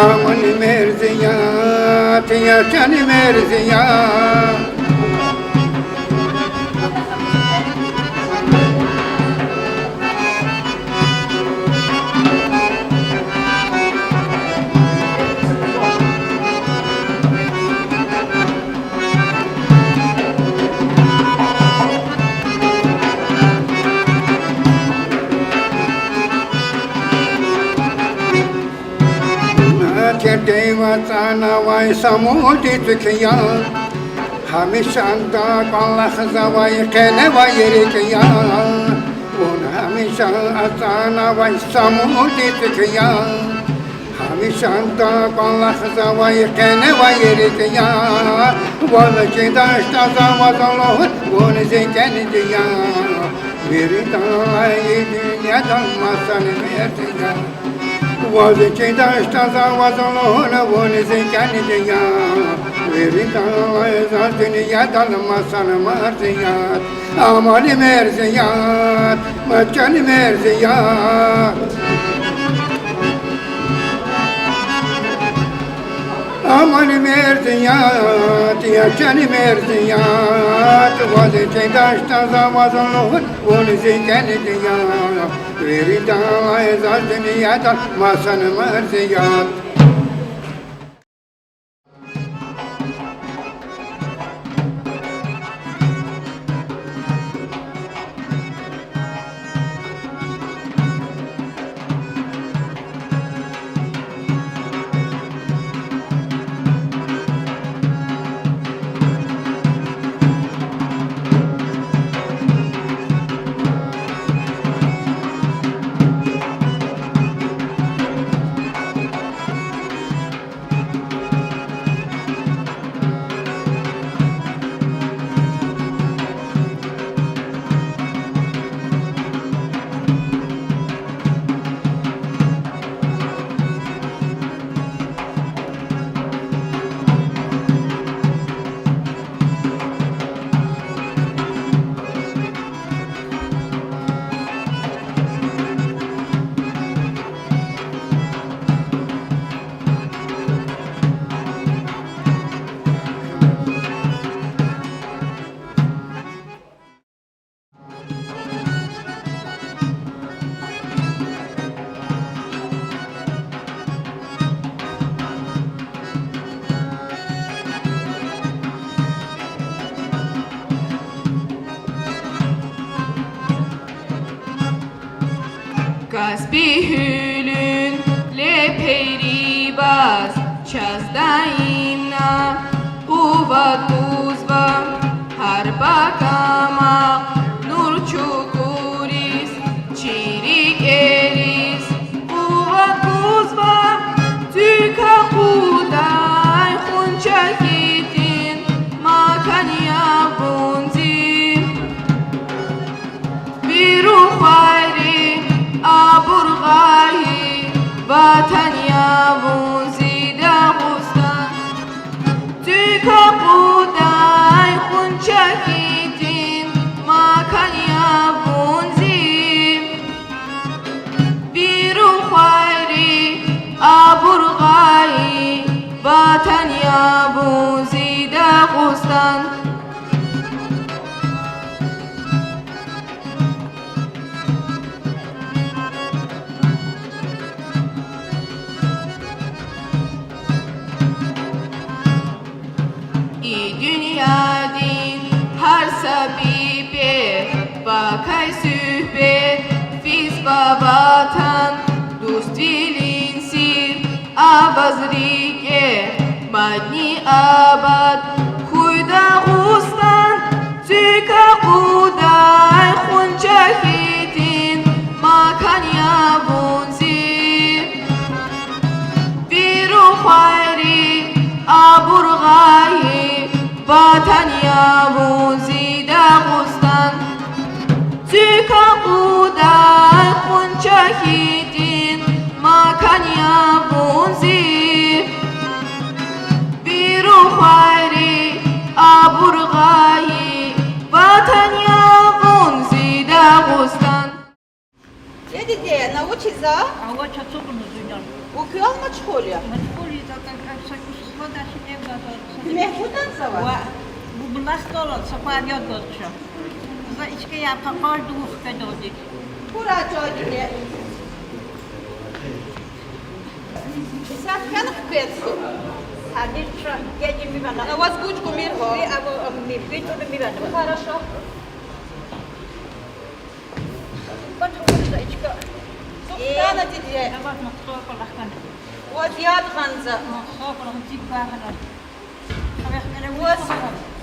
аман мерзият, я чан мерзият. АцӀанавай Самурди цуьк я, гьамишанда кӀвалахзавай къеневай рикӀ я. Вун гьамиша ацӀанавай Самурди цуьк я, гьамишанда кӀвалахзавай къеневай рикӀ я. Ваз чидач тӀа за ваз лугьун, вун зи кӀаниди я, виридалай и дуьньяда масан мерди я. Ваз чидач тӀа за ваз лугьун, вун зи кӀаниди я, виридалай заз дуьньядал масан мерди я. Амани мерзият, мачани мерзият. Амани мерзият, я чани мерзият, ваз чидач тӀа за ваз лугьун, вун зи кӀаниди я, виридалай заз дуьньядал масан мерзият. Каспи гьуьлуьн лепейри ваз чаз даимна къуват гузва, гьар пакама нур чукуриз, чи рикӀериз къуват гузва, цуьк акъудай хунча хьтин макан я вун зи. Ви рухвайри, абур гъайи ватан я вун зи Дагъустан. Цуьк акъудай хунча хьтин макан я вун зи. Ви рухвайри, абур гъайи ватан я вун зи Дагъустан. И дуьньядин гьар са пипӀе вакай суьгьбет физва ватан, дуствилин сир аваз рикӀе мадни абад хьуй Дагъустан. Цуьк акъудай хунча хьтин макан я вун зи. Ви рухвайри, абур гъайи ватан я вун зи Дагъустан. Цуьк акъудай хунча хьтин макан я вун зи. Ви рухвайри, абур гъайи ватан я вун зи Дагъустан. Э, диде, на вучиз за? Авач ацукьна зуьнал. Вун куьн машгъул я? Машгъул я, заз са кӀус хъвадач, эгъаза. Мегьмудан за ваз? Ва бу булахдал са квар яд гваз ша. За ичкаяр къакъажда вух кведалди. Хьурай чӀал, диде. Исят хьана хквез. Гьадин ша геди мивана. Аваз гуж гумир гьа. Ви абу, ам, ми, ви тӀуна мивана. Хорошо. Бат хъвадач ичка. Сухтана, диде. Аваз махтур калахтан. Ваз яд кьан за. Ваз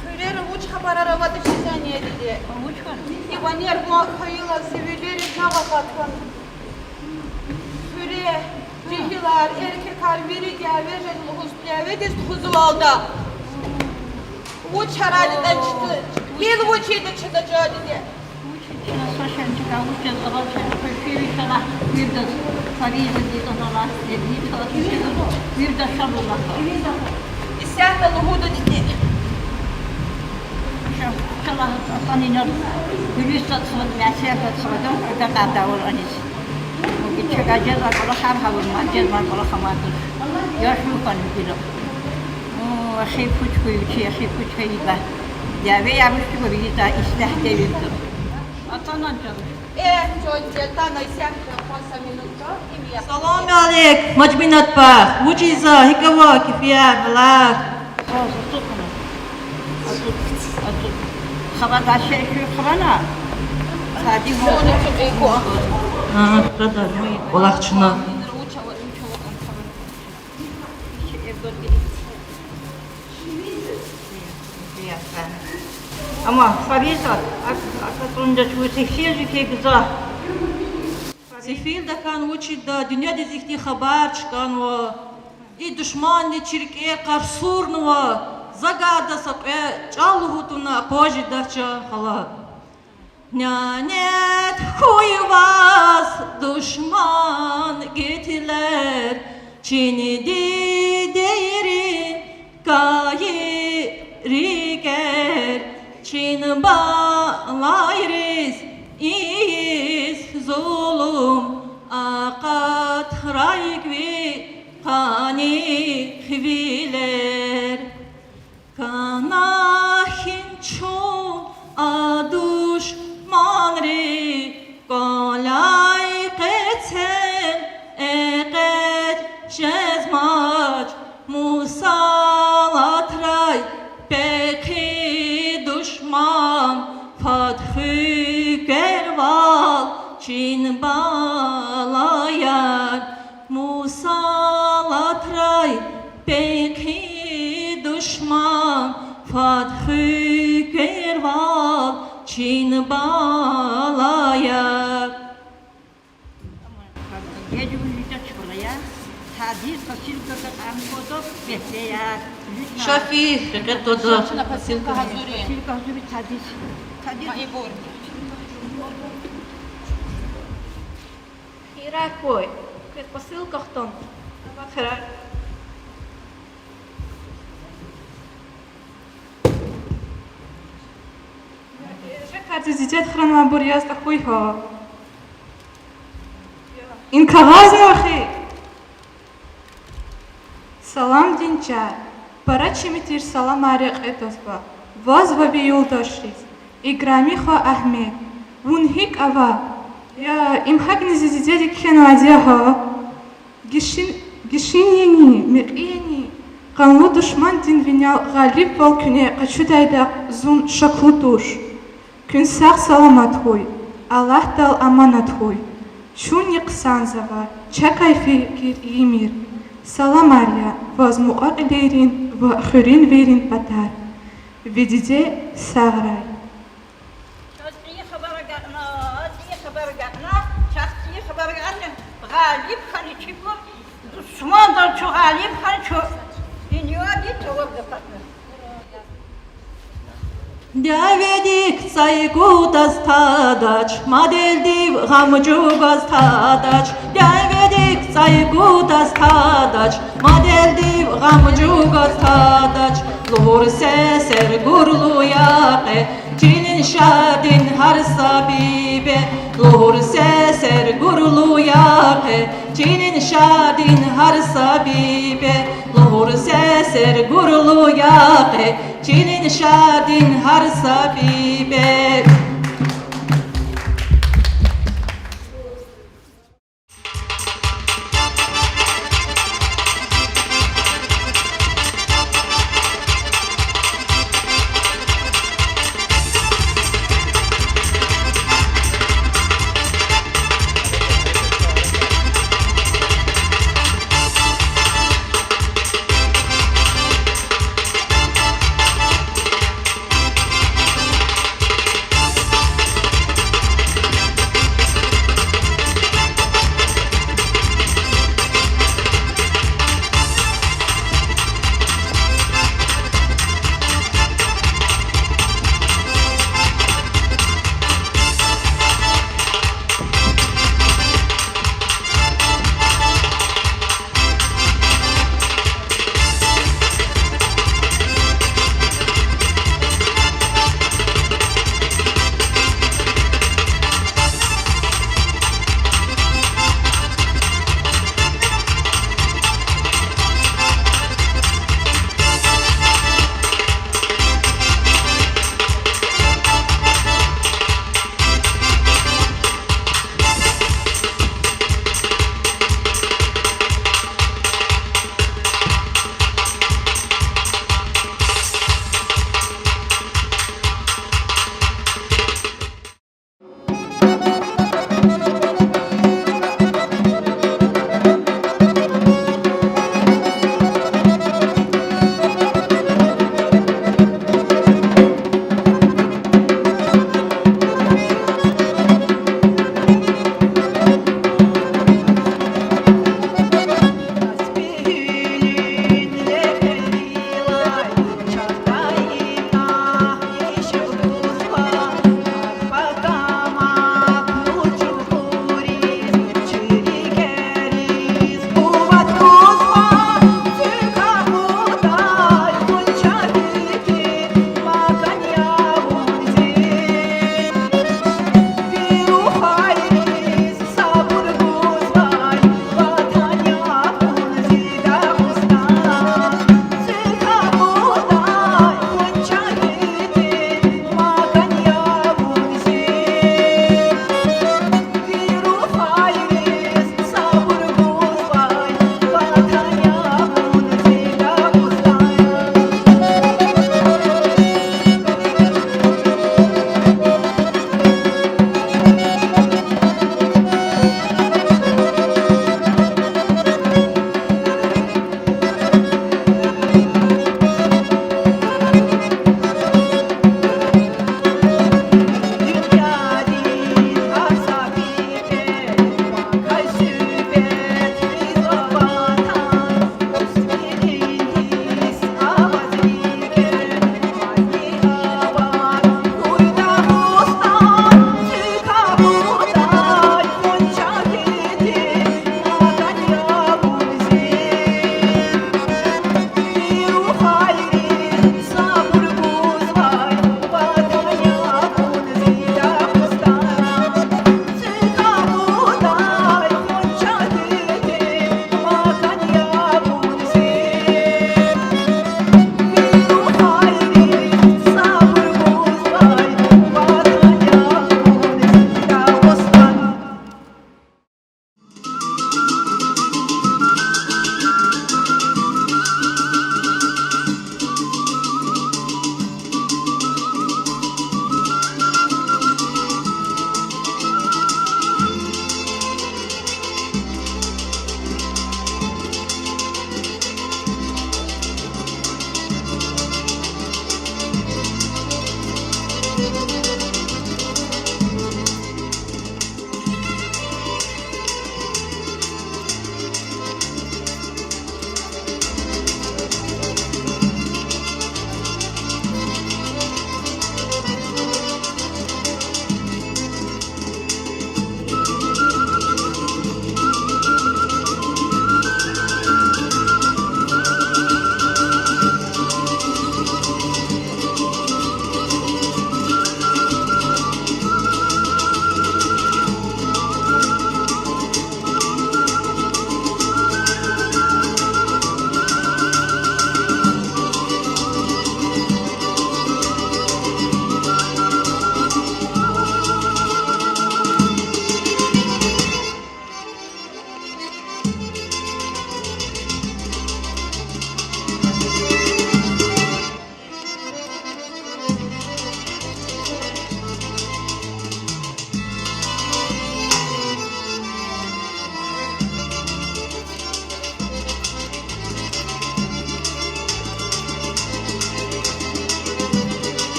хуьрера вуч хабарар аватӀа чизвани, диде? И ванер гун хьайила, зи вилериз жагъ акъатна. Хуьре жегьилар, эркекар вири дяве жез лугьуз, дяведиз тухузвалда. Вуч чара жеда чна, гьил вуч ийида чна, диде? Вуч чна, са шей чна, вучиз ава чна, хуьр фири шала, вирдаз фариза дидазала, ебни талат чна, вирдаз шабула. Исятда лугьуда, диде. Ша, шала атанинал, гуьлуьз сад сад, мясер сад сад, ада кьадавур аниз. Вичи гажезва кӀвалахар гьавур, мад жезва кӀвалах аматур. Яшлу хьана гила. О, ахи пуч хьуй вичи, ахи пуч хьайиба. Дяве я вуч хьуй вирида, ислягь девирда. Атана жагъ. Э, чан, атана исятда, панса минут, им я. Салам алейк, Мажминат бах. Вучиз, гьикӀ ава, кефияр, гьалар? Хабардар шей шуй хвана. Сади гьо. А, кьадар, кӀвалахчна. Амма Фариза, ак-, акатунда чу сефилдик гзаф. Сефилдакан вучда, дуьньядиз ихьтин хабар чкӀанва. И душманди чи рикӀер къарсурнава, за гада са кьве чӀал лугьун тавуна акъваз жедач, чан хала. Нянет хьуй ваз душман гитилер, чи дидейрин кайи рикӀер, чи балайриз ийиз зулум акъатрай кви къаних вилер. Кана хьи чун а душманри кӀваляй къецел экъечӀ жезмач, мусалатрай пехъи душман фад хуьк квервал, чи балаяр, мусалатрай пехъи душман фад хуьк квервал, чи балаяр. Шафи, рекье твада. Посылка гьазур я. Посылка гьазур я, тадиз. Тадиз. Хийирар хьуй, квез посылка хтун. Абад хирар. Жекъад зи дидед хранвайбур яз тахьуй гьа. Ин кагъазни вахи? Саламдин чар. Пара чими тир саламар рекье твазва ваз ва ви юлдашриз, играми хва Агьмед. Вун гьикӀ ава? Я, им гьакӀни зи дидеди кхьенвайди я гьа. Гишин-, гишинини, мекьини, къанлу душмандин винел гъалибвал куьне къачудайдахъ зун шаклу туш. Куьн сагъ-саламат хьуй, Аллагьдал аманат хьуй. Чунни хъсанзава, чакай фикир ийимир. Саламар я ваз мукьва-кьилийрин ва хуьруьнвийрин патай. Ви диде сагърай. Чаз цӀийи хабар агакьна, цӀийи хабар агакьна, чахъ цӀийи хабар агакьна, гъалиб хьана чибур, душмандал чун гъалиб хьана чун. Дуьньяди таварда акъатна. Дяведик цӀай кутаз тадач, маделдив гъам чӀугваз тадач, дяведик цӀай кутаз тадач, маделдив гъам чӀугваз тадач, лугьур сесер гурлу я къе, чилин шадин гьар са бибе, лугьур сесер гурлу я къе, чилин шадин гьар са бибе, лугьур сесер гурлу я къе, чилин шадин гьар са бибе.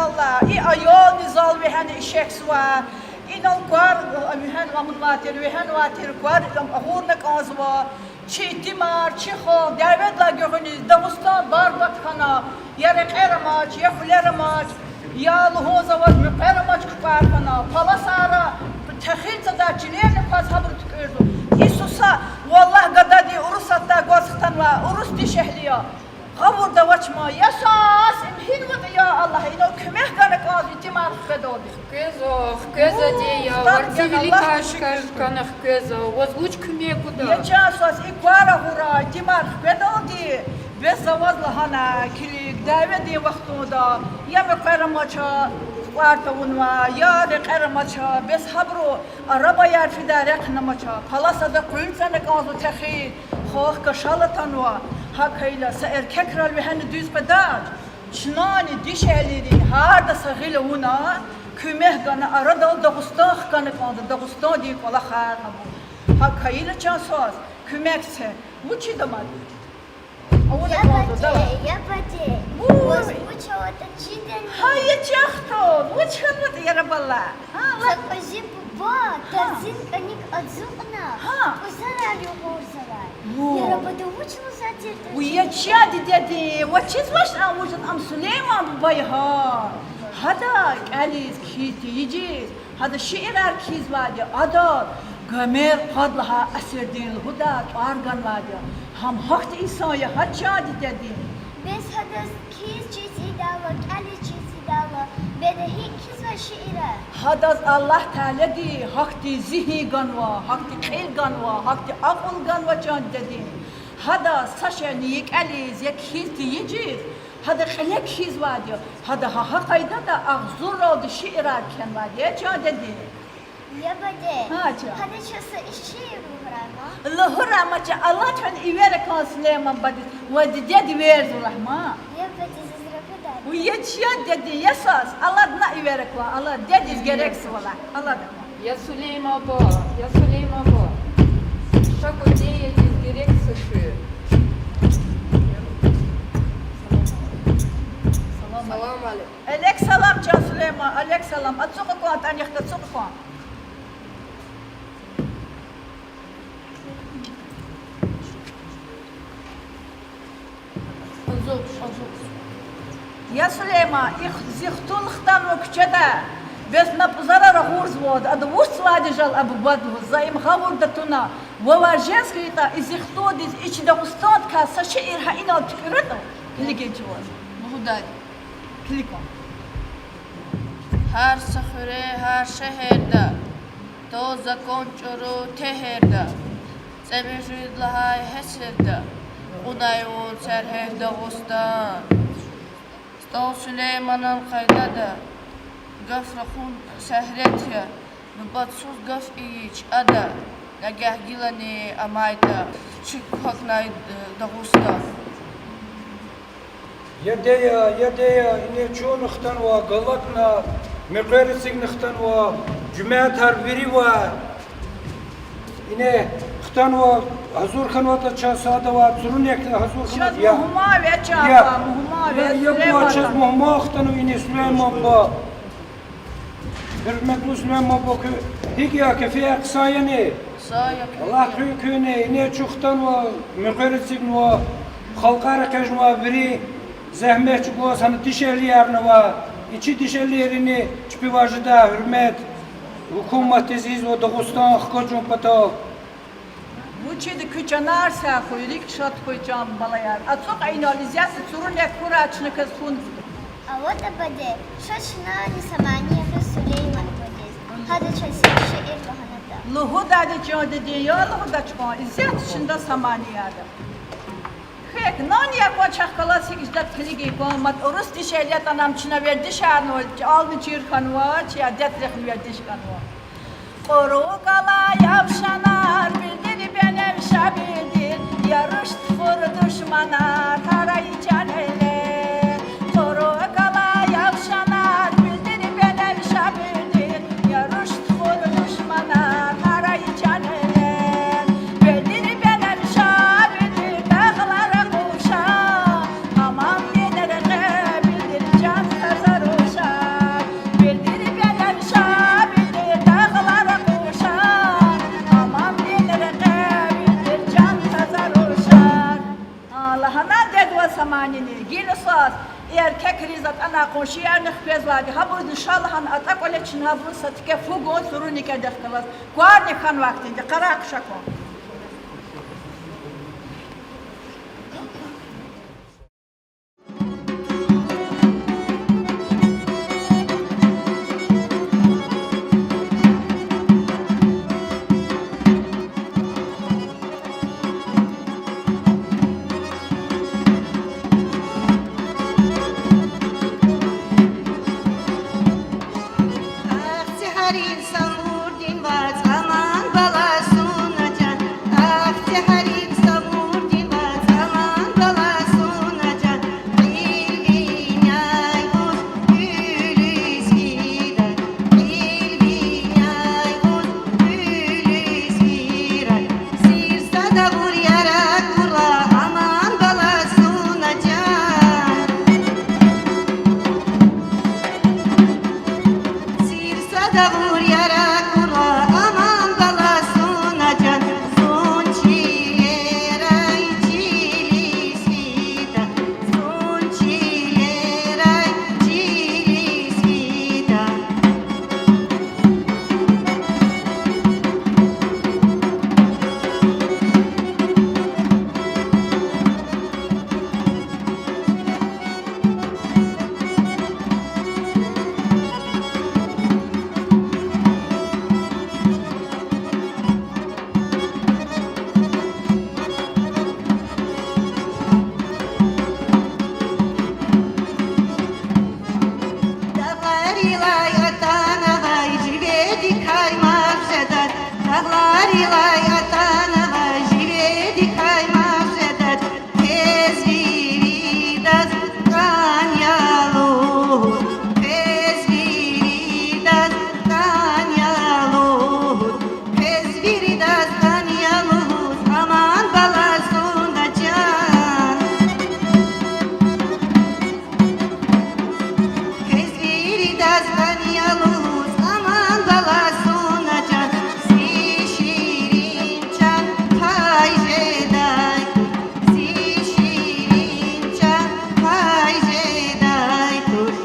Аллагь, и аялни зал вегьена ишекзава, инал квар, а, вегьена амунвай тир, вегьенвай тир квар, ам агъурна кӀанзава. Чи итимар, чи халкь дяведилай гуьгъуьниз Дагъустан барбатӀ хьана, я рекьер амач, я хъуьлер амач, я лугьуз аваз муькъвер амач кукӀвар хьана, паласара техил цадай чилерни кваз гьабуру туькӀуьрзава. И суса, валлагь, гадади Урусатдай гваз хтанвай урус дишегьли я. Гъавурда авач ман, я сас, им гьинватӀа, я Аллагь, инал куьмек гана кӀанзава итимар хкведалди. Хквезва, хквезва, ди я, варци виликай шикар хьана хквезва, ваз вуч куьмек гуда? Я чан сас, и квар агъурай, итимар хкведалди, бес за ваз лагьана килиг, дяведин вахтунда, я муькъвер амач, кукӀвар тавунвай, я рекьер амач, бес гьабуру арабаяр фидай рехъ амач, паласада къуьл цана кӀанзава техил, халкь кашал атанва, гьакӀ хьайила са эркекрал вегьена дуьз къведач. Чнани дишегьлийри гьарда са гъил авуна, куьмек гана, арадал Дагъустан хкана кӀанда, Дагъустандин кӀвалахар гьабур. ГьакӀ хьайила чан сас, куьмек це. Вучиз амад? Авуна кӀанда, давай. Я баде, я баде. Вуй. Ваз вуч аватӀа чидани? Гьа, я чахъ тун, вуч хьанватӀа, яраб Аллагь? Гьа, ла- Са кьуьзуь буба, гьа, тарцин кӀаник ацукьна, гьа, кьуьзарар югъурзавай. Вуй. Яраб ада вуч лугьузвай тиртӀа? Вуй, я чан дидедин, ва чизвачни ам вуж ятӀа, ам Сулейман буба я гьа. Гьада кӀелиз, кхьиз тийижиз, гьада шиирар кхьизвайди я, ада Гомер къад лагьай асирдин лугьудай тӀвар ганвайди я. Гьам гьахьтин инсан я гьа, чан дидедин. Бес гьадаз кхьиз чиз ийидайла, кӀелиз чиз ийидайла, беда гьикӀ кхьизва шиирар? Гьадаз Аллагь Таалади гьахьтин зигьин ганва, гьахьтин кьил ганва, гьахьтин акьул ганва, чан дидедин. Гьадаз са шейни я кӀелиз, я кхьиз тийижиз, гьада кьиле кхьизвайди я, гьада гьа, гьа къайдада агъзурралди шиирар кхьенвайди я, чан дидедин. Я баде, гьа, чан, гьада чаз са шиир лугьурай ман. Лугьурай ман, чан, алад хьана эвера кван, Сулейман бадедиз, ва дидеди верзурай ман. Я баде, заз рахудай. Вуй, я чан дидедин, я сас, алад, на эвера кван, алад, дидедиз герекзава лагь, алад кван. Я Сулейман буба, я Сулейман буба. Ша кӀватӀ, дидедиз герек са шиир. Салам алейкум. Алейк салам, чан Сулейман, алейк салам. Ацукь кван, тӀанихъ ацукь кван. Я Сулейман, и х-, зи хтул хтанва куьчеда, бес на пӀузара рагъурзавайди, ада вучзавайди жал а бубад лугьуз, за им гъавурда туна, вавай жез хьайитӀа, и зи хтулдиз и чи Дагъустандикай са шиир гьа инал туькӀуьртӀа, килигин чӀавуз. Лугьудай. Килиг кван. Гьар са хуьре, гьар шегьерда тӀал закон чӀуру тегьерда, цӀемуьжуьд лагьай гьесирда кьунай вун цергьед, Дагъустан. СтӀал Сулейманан къайдада гаф рахун сегьрет я, нубатсуз гаф ийич ада, нагагь гилани амайтӀа чи квахьнай Дагъустан. Я деда, я деда, ине чун хтанва, галатна, муькъвер эцигна хтанва, жуьмятар вири ва ине хтанва, гьазур хьанватӀа чаз садавай, цурунек гьазур хьанватӀа. Чаз мугьман ве, чан, я, мугьман ве, я, я буба, Сулейман, чаз мугьман хтанва ине Сулейман буба. Гьуьрметлу Сулейман буба, куь гьикӀ я, кефияр хъсан яни? Хъсан я, куьн я. Аллагь куь, куьнни, ине чун хтанва, муькъвер эцигнава, халкьар экъечӀнава, вири зегьмет чӀугваз, гьана дишегьлиярни ава, и чи дишегьлийрини чпивай жедай гьуьрмет гьукуматдиз ийизва Дагъустан хкажун патал. Вучиз куь чанар сагъ хьуй, рикӀ шад хьуй, чан балаяр. Ацукь инал, исятда цурунек хьурай, чна квез хьун. АватӀа баде, ша чнани са мани ягъиз Сулейман бадедиз. Гьада чаз са шиир лагьанатӀа. Лугьудайди, чан дидедин, я лугьудач кван, исятда чна са мани ягъиз. Хек, нани я кван, чахъ галаз гьикӀ жедатӀа килигин кван, мад урус дишегьли ятӀани ам чна вердишарнава, чӀални чир хьанва, чи адетрихъни вердиш хьанва. Кьуру кӀалай авшанар, билдир беневша билдир, я руш тухур душманар, гьарай чан эле. Кьуру кӀалай авшанар, билдир беневша билдир, я руш тухур душманар, гьарай чан эле. Билдир беневша билдир, дагълара къуша, аман дидер гъе билдир, чан таза руша. Манини гила свас, и эркекриз атӀана къуншиярни хквезвайди, гьабуруз иншаллагь атӀа кӀвале чна гьабуруз са тике фу гун, суруни кӀедехъ галаз. Кварни хьанвай хьтинди, къарагъ, куьшек кван. Ахцегьарин Самурдин вацӀ, аман бала суна чан. Ахцегьарин Самурдин вацӀ, аман бала суна чан. Кьил виняй гуз гуьлуьз фидай, кьил виняй гуз гуьлуьз фидай. Сир садавур яр акурла, аман бала суна чан. Сир садавур яр акурла, аман бала суна чан. Зун чилерай чилиз фида, зун чилерай чилиз фида. Дагъларилай атанавай живедикай мад жеда, дагъларилай атанавай живедикай мад жеда. Квез виридаз кӀан я лугьуз, квез виридаз кӀан я лугьуз, квез виридаз кӀан я лугьуз, аман бала суна чан. Квез виридаз кӀан я лугьуз, аман бала суна чан. Зи ширин чан пай жедай туш, зи ширин чан пай жедай туш.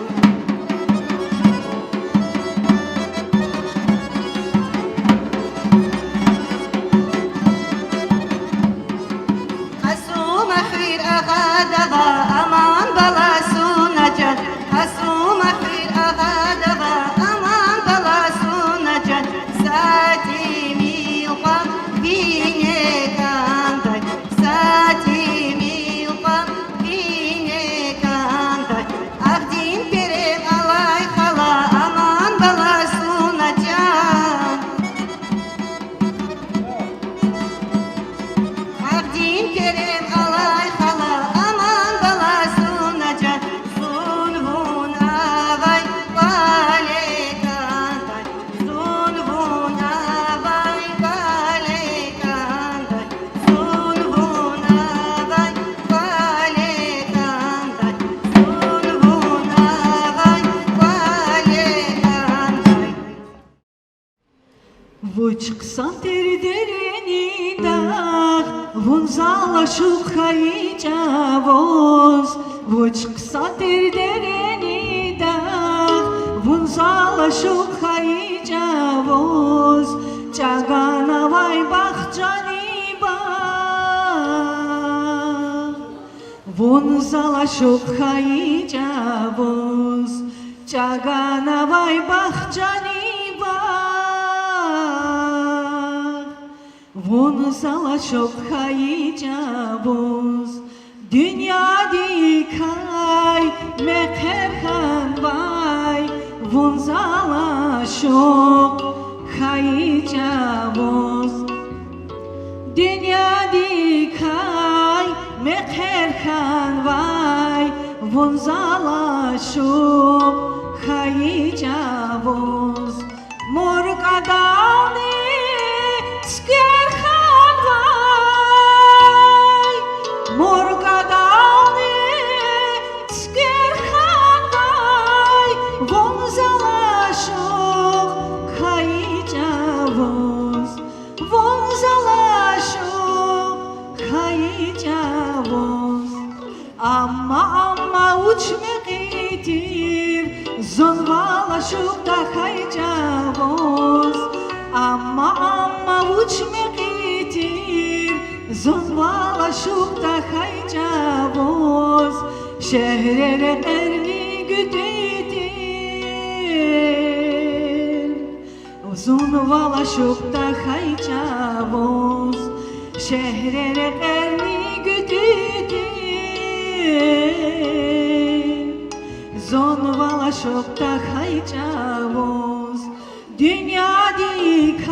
Кьасума хуьр агъада ва, аман бала суна чан. Кьасума хуьр агъада ва, аман бала суна чан. Са тӀимил кьван вине кӀандай, са тӀимил кьван вине кӀандай. Агъдин перем алай хала, аман бала суна чан. Агъдин перем алай хала, аман бала суна чан. Зун вун авай кӀвале кӀандай, зун вун авай кӀвале кӀандай, зун вун авай кӀвале кӀандай, зун вун авай кӀвале кӀандай. Вуч хъсан тир дерини дагъ, вун зал ашукь хьайи чӀавуз. Вуч хъсан тир дерини дагъ, вун зал ашукь хьайи чӀавуз. ЧӀагана авай бахчани багъ, вун зал ашукь хьайи чӀавуз. ЧӀагана авай бахчани багъ, вун зал ашукь хьайи чӀавуз. Дуьньядикай мехъер хьанвай, вун зал ашукь хьайи чӀавуз. Дуьньядикай мехъер хьанвай, вун зал ашукь хьайи чӀавуз. Муркадални цуьквер хьанвай, муркадални цуьквер хьанвай, вун зал ашукь хьайи чӀавуз. Вун зал ашукь хьайи чӀавуз. Амма, амма вуч мекьи тир, зун вал ашукь тахьай чӀавуз. Амма, амма вуч мекьи тир, зун вал ашукь тахьай чӀавуз. Шегьре рекьерни гуьтӀуьди тир, зун вал ашукь тахьай чӀавуз. Шегьре рекьерни гуьтӀуьди тир, зун вал ашукь тахьай чӀавуз. Дуьньядикай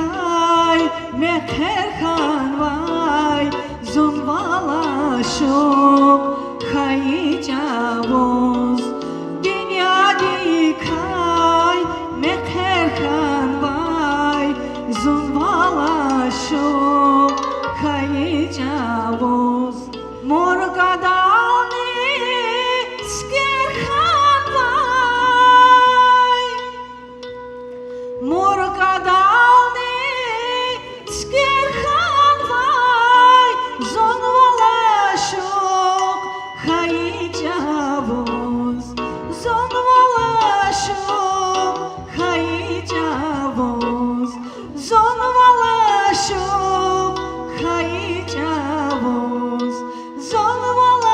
мехъер хьанвай, зун вал ашукь хьайи чӀавуз. Дуьньядикай мехъер хьанвай, зун вал ашукь хьайи чӀавуз. Муркадални цуьквер хьанвай, муркадални цуьквер хьанвай, зун вал ашукь хьайи чӀавуз. Зун вал ашукь хьайи чӀавуз. Зун вал ашукь хьайи чӀавуз. Зун вал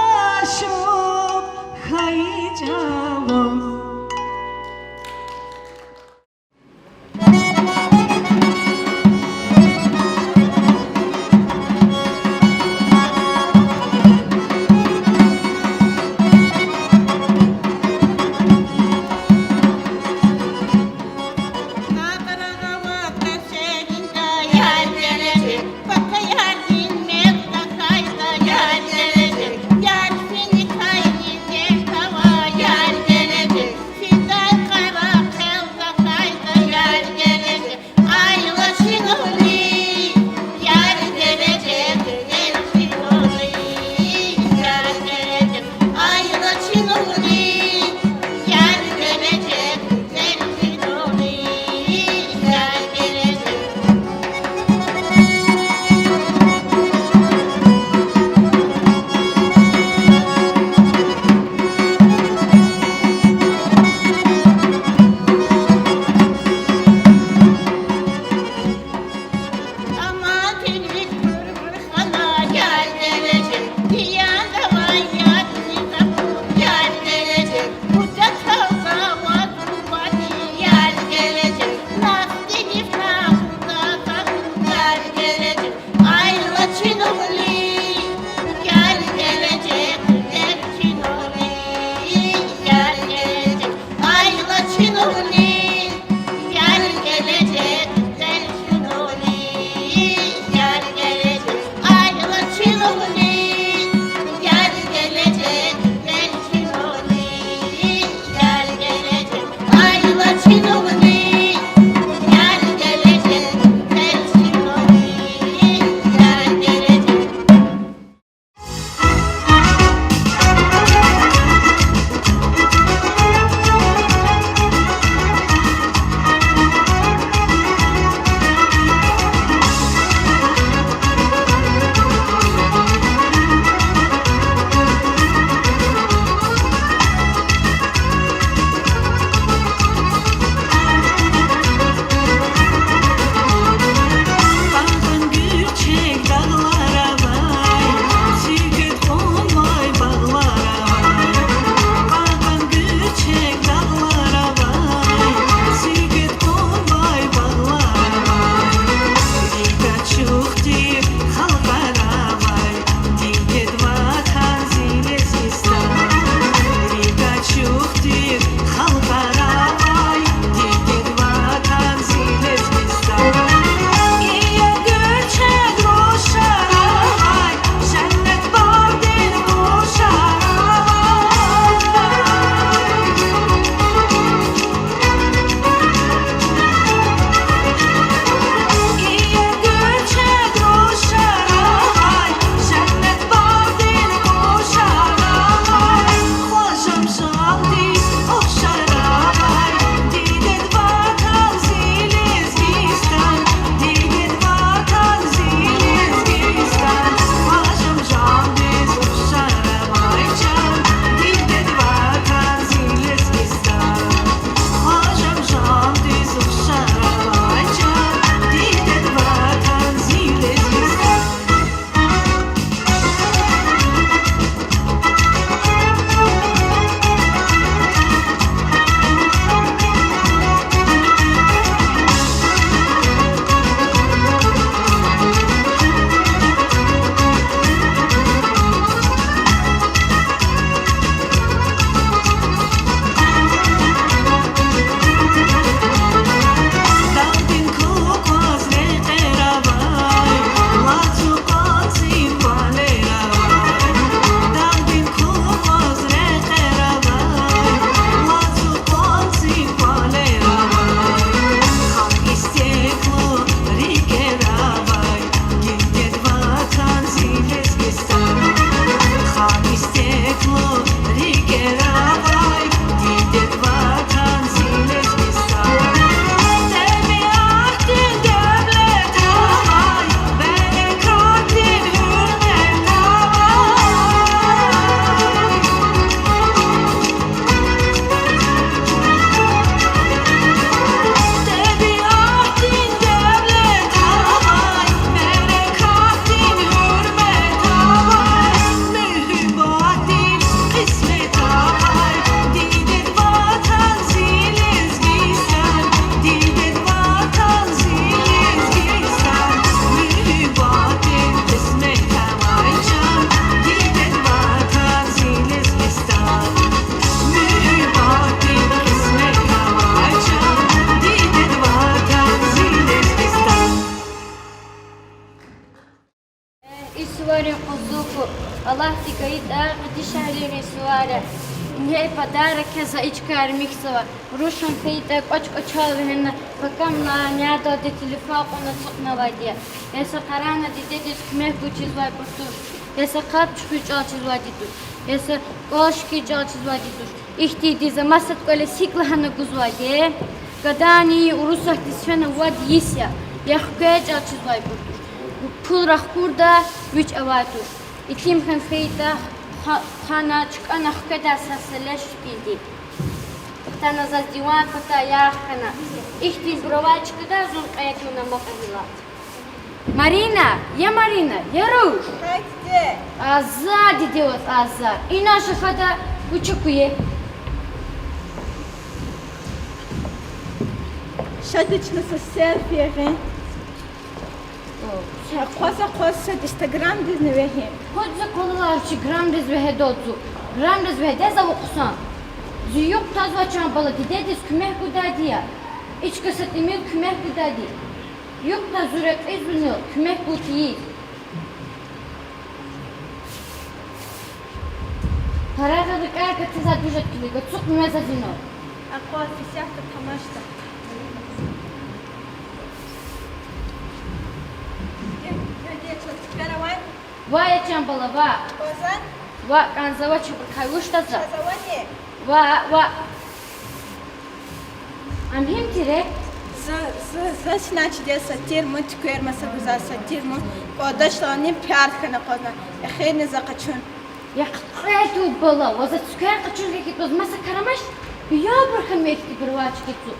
Рин къузу хьуй, Аллагьди гайитӀа, къадишайрин сувар я. Ингье подарок я за, и чкаяр михьзава. Рушан хьайитӀа, кӀвач-кӀвачел вегьена, пакамлай, няналди телефон кьуна ацукьнавайди я. Я са къарагъна дидедиз куьмек гуз чизвайбур туш. Я са къаб чуьхуьз чӀал чизвайди туш. Я са кӀвал шикиз чӀал чизвайди туш. Ихьтинди за масад кӀвале сикӀ лагьана гузвайди я. Гадани Урусатдиз фена вад йис я. Я хквез чӀал чизвайбур туш. Пул рахкурда, вич авай туш. Итим хьана хьайитӀа, хва-, хъвана, чкӀана хкведай са, са леш хьтинди. Хтана заз диван патай ярх хьана. Ихьтинбур авай чкада зун кьей туна амукьайла. Марина, я Марина, я руш. Гьай, диде. Азар, диде ваз азар. Ина ша фада, вуч акуе? Ша чна са селфи ягъин. Акъваз, акъваз, са инстаграмдизни вегьин. Квез за къвалалар чи грамриз вегьедалди зун. Грамриз вегьеда зава хъсан. Зи юкь тазвай, чан бала, дидедиз куьмек гудайди я. И чка са тӀимил куьмек гудайди. Юкь таз, зун рекьиз вуна куьмек гуд тийиз. Парагъа рикӀяй катизвай дужед килиг, ацукьнава заз ина. Акъваз, десятка тамашда. Ваъ, я чан бала, ваъ. Ваъ, кӀанзава чабурукай, вуч жезва? Ваъ, ваъ. Ам гьим тир? Зу, зу, зу, значит, я са тир, мун туьквер маса гузвай са тир, мун кӀвалдашдални пиар хьана акъвазна. Эхирни за къачун. Я кьетӀ бала, ваз за цуьквер къачуз гекъигиз маса кар амач, биябур хьамехти бирвачки цу.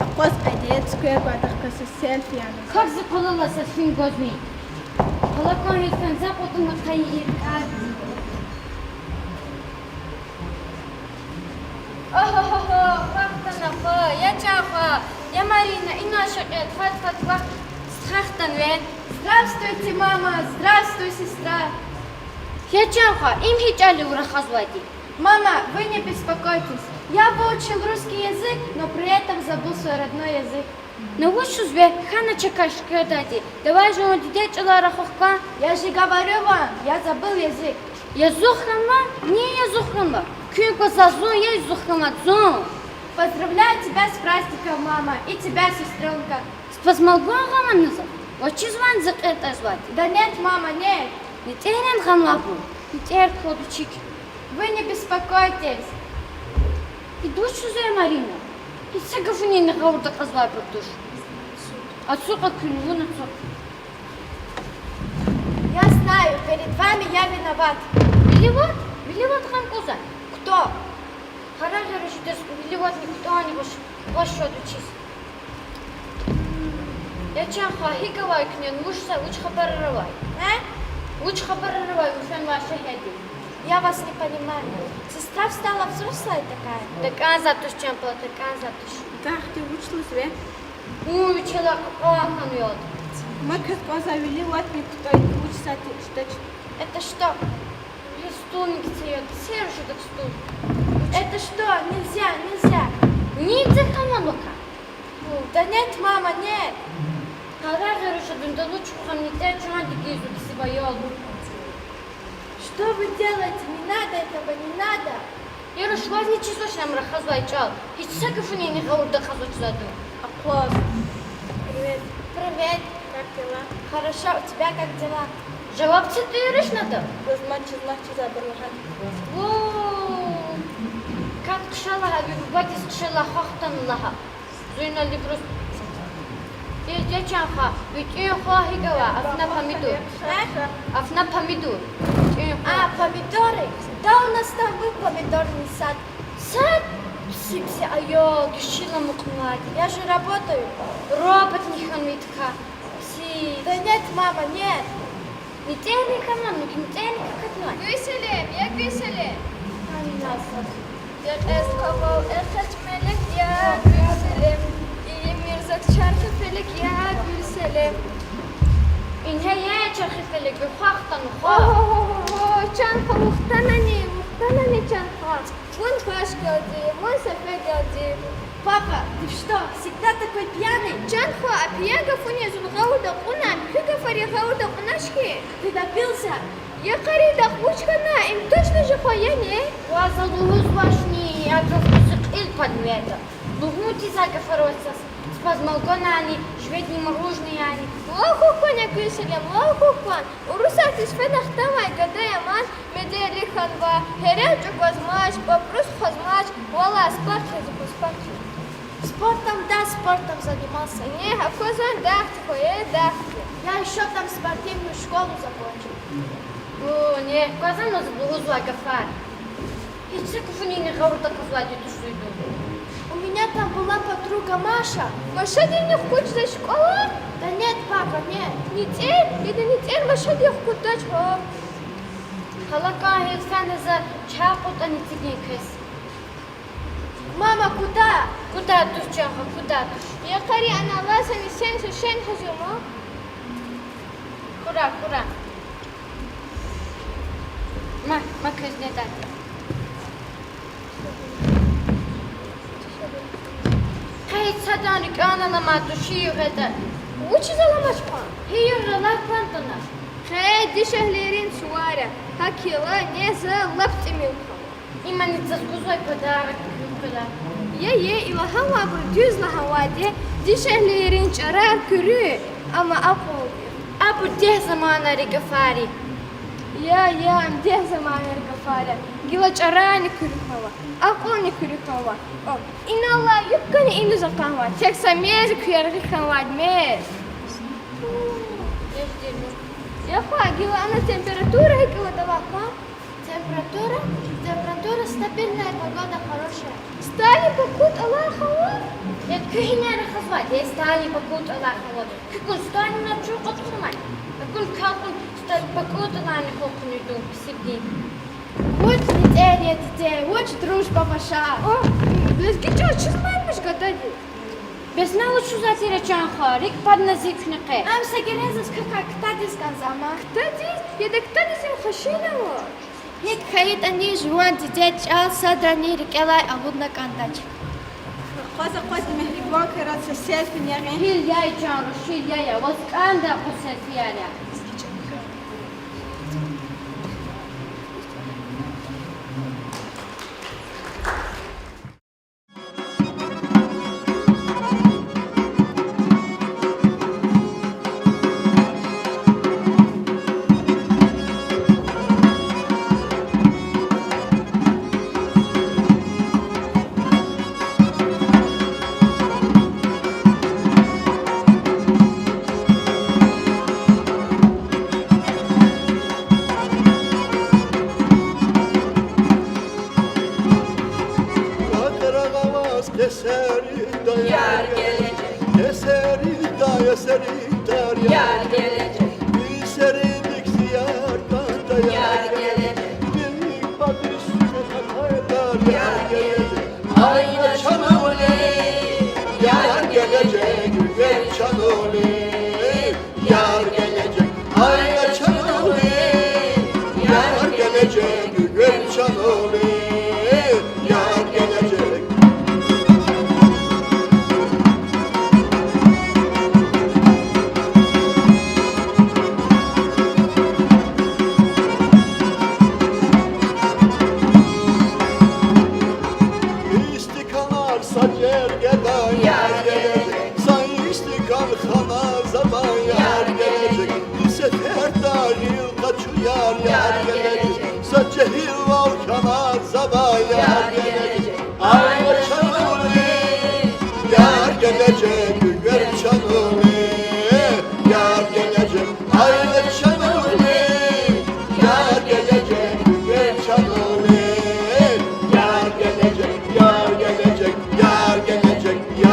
Акъваз къеди, цуьквер гвайдахъ каса селфи яна. Как за къвалалар са фин гваз вин? Къала кван гьелфен за кьутӀуна къайи иркӀарди. О-хо-хо-хо, вахтана хва, я чан хва, я Марина, ина ша кьетӀ, фад-фад вахт стхахтан ве. Здравствуйте, мама, здравствуй, сестра. Я чан хва, им гьи чӀал я вун рахазвайди? Мама, вы не беспокойтесь. Я выучил русский язык, но при этом забыл свой родной язык. На вучзава, хьана чакай шикаятдайди. Давай жуван дидед чӀалай рахух кван. Я же говорю вам, я забыл язык. Язух хьанва? Ни язух хьанва? Куьн кваз заз зун я язух хьанвайди зун. Поздравляю тебя с праздником, мама, и тебя, сестрёнка. Спасмалгун гъанвани за? Ваз чизвани за кьетӀ жезвайди? Да нет, мама, нет. НетӀерин гъанвайбур? НетӀер кваду чик. Вы не беспокойтесь. Ида вучзава, Марина? Гьич са гафунини гъавурда кьазвайбур туш. Ацукь куьн, вун ацукь. Я знаю, перед вами я виноват. Виноват? Виноват гъам кӀанзава? Кто? Къарагъ, я руш, идаз виноватни ктӀани вач, вач шад вичиз. Я чан хва, гьикӀ авай куьне, вуч са, вуч хабарар авай? А? Вуч хабарар авай вун фенвай шегьердин? Я вас не понимаю. Сестра стала взрослая такая. ТакӀанзавай туш, чан бала, такӀанзавай туш. Гагьди вуч лугьузва? Вун вичелай кьакьан хьанвайди. Ма квез кӀанзавайди, виноватни ктӀани вуч са тир иштач. Это что? Стул михьзава, сервиз жеда стул. Это что? Нельзя, нельзя. Нельзя хьанвани вакай? Да нет, мама, нет. Къарагъ, я руш, адундал вуч хьанватӀа, чандик ийизва ксиваял. Что вы делаете? Не надо этого, не надо. Я руш, ваз ничизвач ам рахазвай чӀал. Гьич са гафунини гъавурда кьазвачзава. Акъваз. Привет. Привет. Как дела? Хорошо, у тебя как дела? Жаваб це туш, я руш, нада. Заз мад чиз, мад чиз абур лагьана. О, кат хъша лагьа, ви бубадиз хъша лагьа, хвахтана лагьа. Зуьнали просто. Э, я чан хва, ви тӀуьн хва гьикӀ ава, афна помидор. А? Афна помидор. ТӀуьн хва. А, помидоры? Да у нас там был помидорный сад. Сад? Пси, пси, ая, дишила мукьнавайди. Я же работаю. Роботни хьанватӀа. Пси. Да нет, мама, нет. НетӀерни каман, ну, нетӀерни какатнай. Гуьлселем, я Гуьлселем. Ай, я сад. Декьез кавал экъечӀ мелек, я Гуьлселем. Ийимир заз чархи фелек, я Гуьлселем. Ингье я чархи фелек, ви хва хтана, хва. О-хо-хо-хо, чан хва, вун хтанани, вун хтанани, чан хва. Вун хуш гелди, вун сефер гелди. Папа, ты что, всегда такой пьяный? Чан хва, а пиян гафуни зун гъавурда кьуна, муькуь гафари гъавурда кьунач хьи. Ты напился? Я къаридахъ, вуч хьана, им точно жи хва яни? Ваз за лугьузвачни, я заз кьил пад вегьеда. Лугьун ти за гафар вацаз, цпаз малганани, жведни мороженеяни. Лугьун хьи кван, я куь Селим, лугьун хьи кван. Урусатдиз фена хтанвай гада я ман, медени хьанва, гьерен чӀугвазмач, пӀапӀрус хъвазмач, валлагь, спорт хьиз хьи, спорт хьиз. Спортом, да, спортом занимался. Не, аквазвани, дахди хьи, э, дахди. Я ещё там спортивную школу закончил. О, не, аквазвани ваз лугьузвай гафар? Гьич са куфунини гъавурда кьазвайди туш зун. У меня там была подруга Маша. Машадини хкудзавач школа? Да нет, папа, нет. НицӀер, яда, ницӀер Машади хкуддач гьа. Халакан гьелфена за чай кьутӀани эцигин квез. Мама, куда? Куда туш, чан хва, куда туш? Я къари, ана лазани сенса шен хазума. Хьурай, хьурай. Ма, ма, квез недай. Къе садан рикӀел аламай туш, гьи югъ ятӀа. Вучиз аламач кван? Гьи югъ ятӀа, лагь кван туна. Къе дишегьлийрин сувар я. ГьакӀ хьайила, нез за лап тӀимил хьана. Имани заз гузвай подарок куьн квелай. Я, я, и лагьанвайбур дуьз лагьанвайди я, дишегьлийрин чӀарар куьруь, амма акьулдин. Абур дегь заманайрин гафар я. Я, я, ам дегь заманайрин гафар я. Гила чӀарарни куьруь хьанва, акьулни куьруь хьанва. О, иналлай юкъуз иниз акьанва, тек са мез куь яргъи хьанвайди, мез. Я хва, гила ана температура гьикӀ я, лагь кван. Температура? Температура стабильная, погода хорошая. СтӀални пакуд алай хьанва? Я куьгьне рахазвайди я, стӀални пакуд алай хьанва. КуькӀун стӀални начур кьатӀунмай. Акун калкун стӀални пакуд алайни хьухь куьнидун писибдин. Вуч ницӀер я, дидей, вуч дружба ваша. О, лезги чӀал чизвайди ман гадади. Бес на вуч лугьузвай тир, чан хва, рикӀ падна зи куьне къе. Ам са герензаз квекай ктадиз кӀанзава ма. Ктадиз? Яда, ктадиз им хашинава. ГьикӀ хьайитӀани жуван дидед чӀал садрани рикӀелай алудна кӀандач. Акъваз, акъваз, мегьрибан квез са селфи ягъин. Гьил яй, чан руш, гьил яй, ваз кӀандай къуз селфияр я. Кьве тарагъ аваз Кесери да яр гележек, Кесери да, есери дар яр гележек, и серидик зи яр кӀанда яр гележек, вилик патиз суьгьуьр хатайдар яр гележек. Айна чан оли, яр гележек, гуьгъуьна чан оли, яр гележек. Айна чан оли, яр гележек, гуьгъуьна чан оли, яр гележек. Истиканар са жергедай яр гележек, са истикан хана завай яр гележек, и сеферда гъил къачу яр, яр гележек, са жегьилвал хьана завай яр гележек. Айна чан оли, яр гележек, гуьгъуьна чан оли, яр гележек. Айна чан оли, яр гележек, гуьгъуьна чан оли, яр гележек, яр гележек, яр гележек, яр.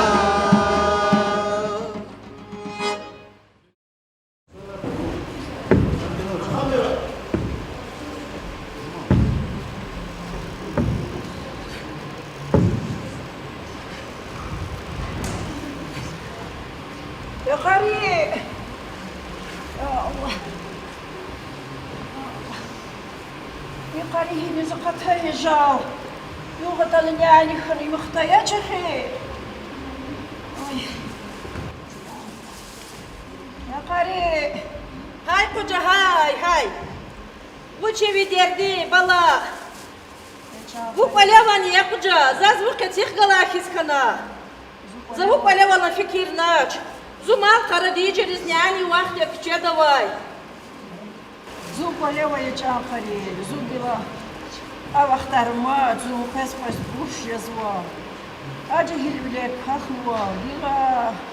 Я къари! Я Аллагь! Я Аллагь! И къари гьиниз акъатайди жал? Югъ ятӀани няни хьана, им хтаяч эхир. Ари, гьай къужа, гьай, гьай. Вуч я ви дерди, бала? Вун кӀвале авани, я къужа? Заз вун къецихъ галай хьиз хьана. За вун кӀвале авай фикирнач. Зун мал-къара тийижиз няни вахт я, куьчеда авай. Зун кӀвале ава, я чан къари, зун гила. А вахтар мад зун къвез-къвез буш жезва. А жегьилвилер квахьнава, гила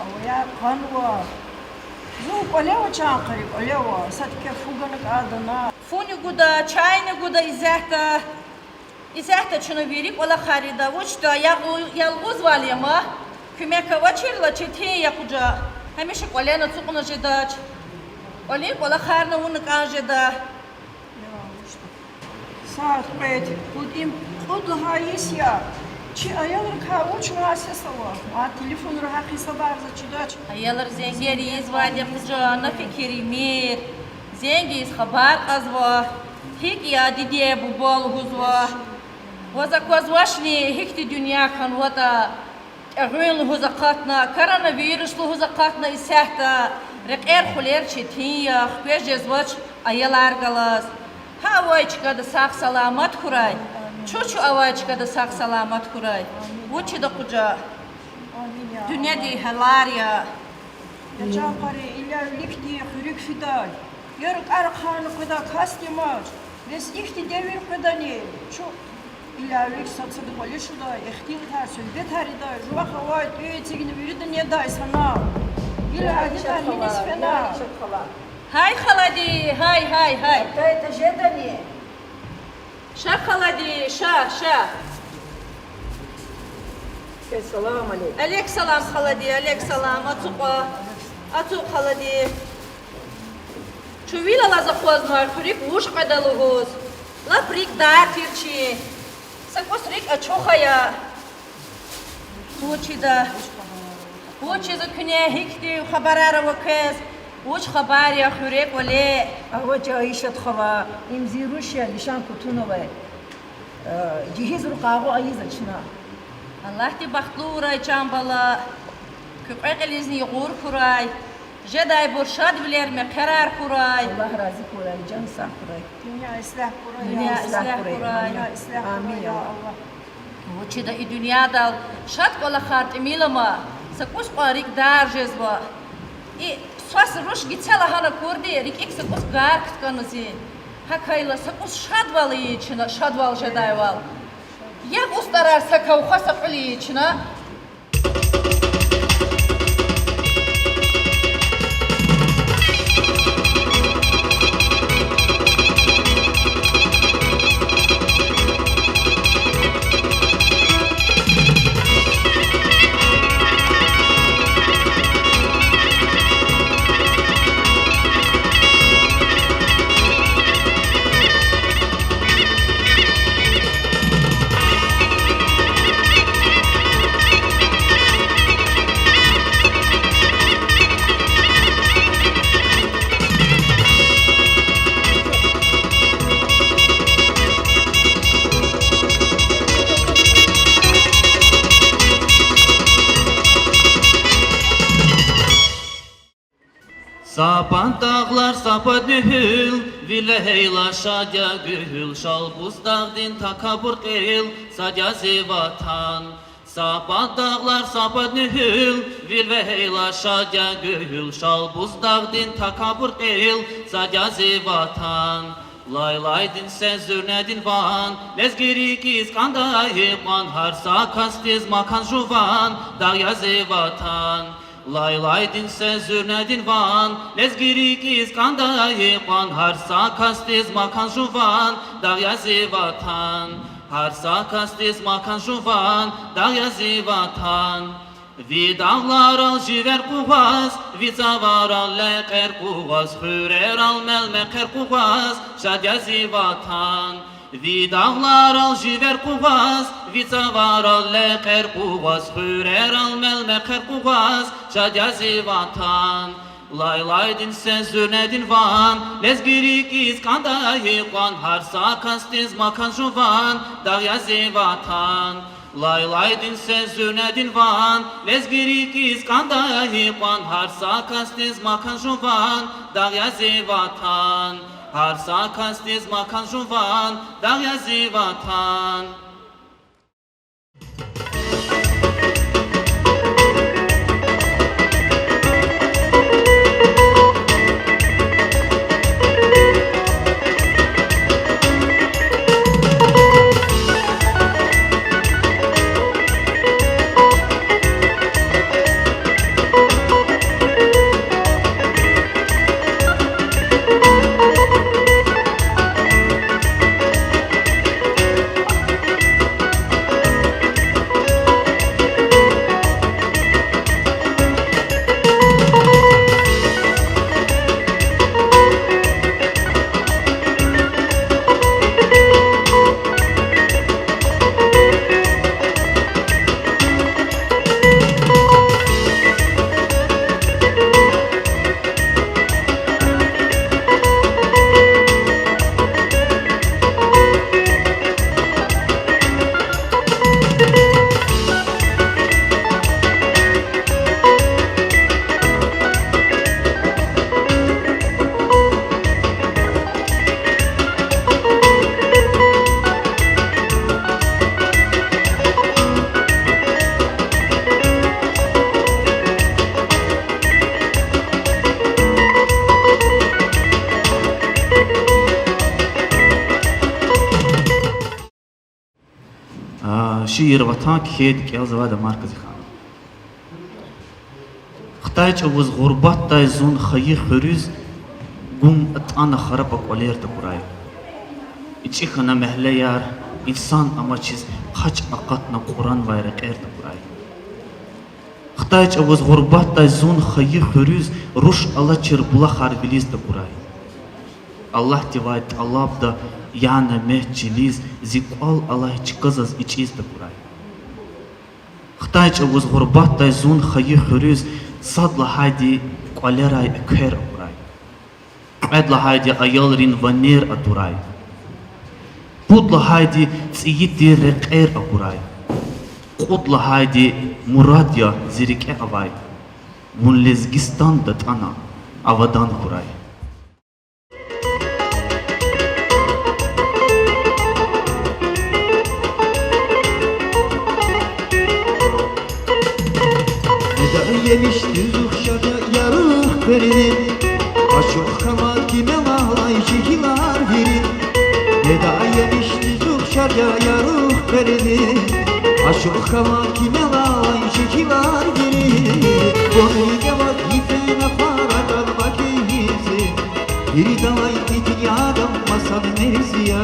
аваяр къанва. Зун кӀвале ава, чан къари, кӀвале ава, сад кефугана кӀандана. Фуни гуда, чайни гуда исятда. Исятда чна вири кӀвалахар ийида, вучда, ягъ-, ялгъузвал я ман, куьмек авачирла четин я къужа. Гьамиша кӀвалена ацукьна жедач. КӀвалин кӀвалахарни авуна кӀан жеда. Сят кьвед, пуд им кьуд лагьай йис я. Чи аялрикай вуч муассеса ава? Ма телефонра гьахъ гьисабарзавач чидач. Аялар зенгер ийизвайди я къужа, на фикир ийимир. Зенг ийиз хабар кьазва. ГьикӀ я, диде-буба лугьузва. Ваз аквазвачни, гьихьтин дуьнья хьанватӀа, тӀегъуьн лугьуз акъатна, коронавирус лугьуз акъатна исятда, рекьер-хулер четин я, хквез жезвач аялар галаз. Гьа авай чкада сагъ-саламат хьурай, чучу авай чкада сагъ-саламат хьурай. Вучда къужа? Дуьньядин гьалар я. Я чан къари, ила виликди хуьруьк фидай, я ракӀар ахъайна къведай касди амач. Бес ихьтин девир къведани? Чу ила вилик сад-садан кӀвале шадай, ихтилатар, суьгьбетар ийидай, жувахъ авай тӀуьн эцигна вирида недай санал. Ила адетар гьиниз фена? Гьай халади, гьай, гьай, гьай. АтайтӀа жедани? Ша халади, ша, ша. Салам алейкум. Алейк салам, халади, алейк салам. Ацукь, ацукь, халади. Чун вил алаз акъвазнавай хуьруьк вуж къведа лугьуз. Лап рикӀ дар тир чи. Са кӀус рикӀ ачух ая. Вучда? Вучиз куьне гьихьтин хабарар ава квез? Вуч хабар я хуьре-кӀвале? Авач, Айишат хала, им зи руш я, лишан кутунвай. Э, жегьилрин къайгъу ийизва чна. Аллагьди бахтлу авурай, чан бала. Куь кьве кьилизни югъур хьурай. Жедайбур шадвилер, мехъерар хьурай. Аллагь рази хьурай, жан сагъ хьурай. Дуьнья ислягь хьурай, я Аллагь. Амин, я Аллагь. Вучда и дуьньядал шад кӀвалахар тӀимил ама, са кӀус кьван рикӀ дар жезва. И свас руш гица лагьана акурди, рикӀик са кӀус гар кткана зи. ГьакӀ хьайила са кӀус шадвал ийин чна, шадвал жедайвал. Ягъ устӀарар са кавха, са кьуьл ийин чна. Са пад дагълар, са пад нуьгьуьл, вил вегьейла шад я гуьгьуьл, Шалбуздагъдин такабур кьил, сад я зи ватан. Са пад дагълар, са пад нуьгьуьл, вил вегьейла шад я гуьгьуьл, Шалбуздагъдин такабур кьил, сад я зи ватан. Лайлайдин сес, зуьрнедин ван, лезги рикӀиз кӀандай икьван, гьар са касдиз макан жуван, дагъ я зи ватан. Лайлайдин сес, зуьрнедин ван, лезги рикӀиз кӀандай икьван, гьар са касдиз макан жуван, дагъ я зи ватан. Гьар са касдиз макан жуван, дагъ я зи ватан. Ви дагъларал живер къугъваз, ви цаварал лекьер къугъваз, хуьрерал мел-мехъер къугъваз, шад я зи ватан. Ви дагъларал живер къугъваз, ви цаварал лекьер къугъваз, хуьрерал мел-мехъер къугъваз, шад я зи ватан. Лайлайдин сес, зуьрнедин ван, лезги рикӀиз кӀандай икьван, гьар са касдиз макан жуван, дагъ я зи ватан. Лайлайдин сес, зуьрнедин ван, лезги рикӀиз кӀандай гьикьван, гьар са касдиз макан жуван, дагъ я зи ватан. Гьар са касдиз макан жуван, дагъ я зи ватан. А, шиир Ватан кхьейди кӀелзавайда Маркази хьана. Хтай чӀавуз гъурбатдай зун хайи хуьруьз, гум атӀана харапӀа кӀвалер тагурай. ИчӀи хьана мягьлеяр, инсан амачиз хъач акъатна кьуранвай рекьер тагурай. Хтай чӀавуз гъурбатдай зун хайи хуьруьз, руш алачир булахар вилиз тагурай. Аллагьдивай тӀалабда, яна мет чилиз, зи кӀвал алай чка заз ичӀиз тагурай. Хтай чӀавуз гъурбатдай зун хайи хуьруьз, сад лагьайди кӀвалерай эквер акурай. Кьвед лагьайди аялрин ванер атурай. Пуд лагьайди цӀийи тир рекьер акурай. Кьуд лагьайди мурад я зи рикӀе авай: вун Лезгистан датӀана, авадан хьурай. Недай емиш дуьз ухшар я яру хъверни, ачух хьана кимел алай жегьилар вири. Недай емиш дуьз ухшар я яру хъверни, ачух хьана кимел алай жегьилар вири. Вун рикӀе аваз йифен ахвар атӀан вакиз, виридалай и дуьньяда масан мерз я.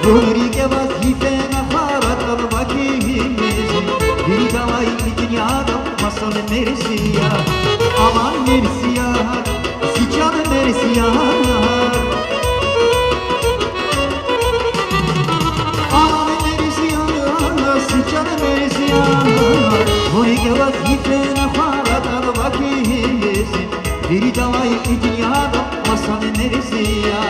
Вун рикӀе аваз йифен ахвар атӀан вакиз, виридалай и дуьньяда масан мерз я. Аман мерз я, зи чан мерз я. Аман мерз я, зи чан мерз я. Вун рикӀе аваз йифен ахвар атӀан вакиз, виридалай и дуьньяда масан мерз я.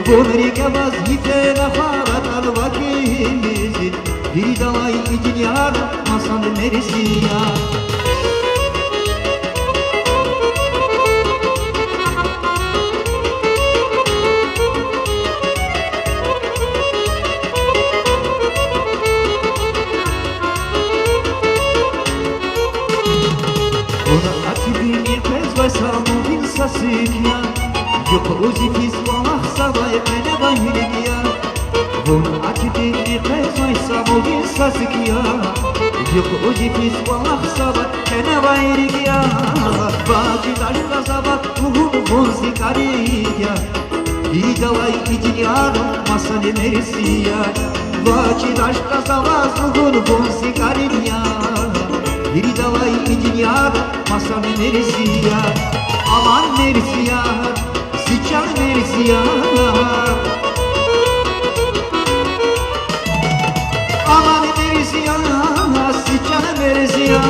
Вун рикӀе аваз йифен ахвар атӀан вакиз, виридалай и дуьньяда масан мерз я. Вун акӀ тийиз къвезвай са мугьман сасик я, юкъуз йифиз кӀвалахзавай къеневай рикӀ я. Вун акӀ тийиз къвезвай са мугьман сасик я, юкъуз йифиз кӀвалахзавай къеневай рикӀ я. Ваз чидач за ваз лугьун, вун зи кӀаник я, виридалай и дуьньяда масан мерз я. Ваз чидач за ваз лугьун, вун зи кӀаник я, виридалай и дуьньяда масан мерз я. Аман мерз я, зи чан мерз я. Аман мерз я, зи чан мерз я.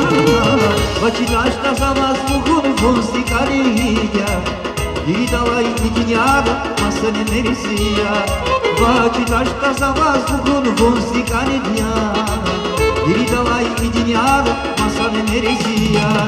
Ваз чидач за ваз лугьун, вун зи кӀаник я, виридалай и дуьньяда масан мерз я. Ваз чидач за ваз лугьун, вун зи кӀаник я, Ирид алай и дуьньяда маса мерезия.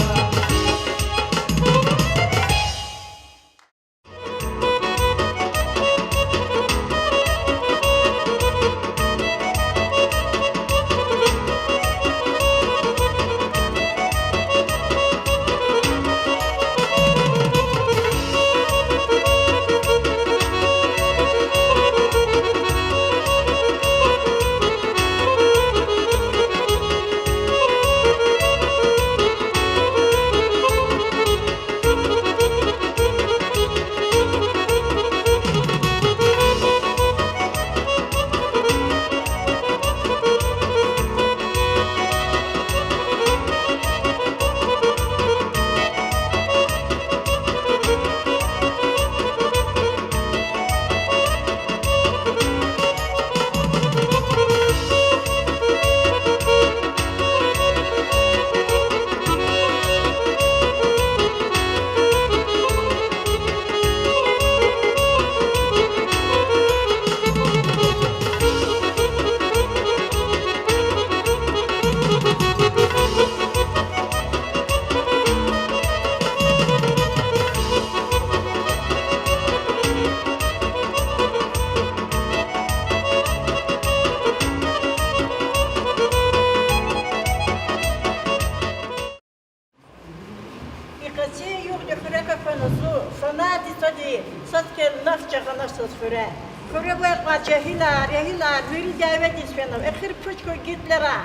И къецин югъди хуьрек акуна зун, санади сади, сад хьи наф жагъанач заз хуьре. Хуьре авай кьван жегьилар, регьилар вири дяведиз фенва, эхир пуч хьуй Гитлера.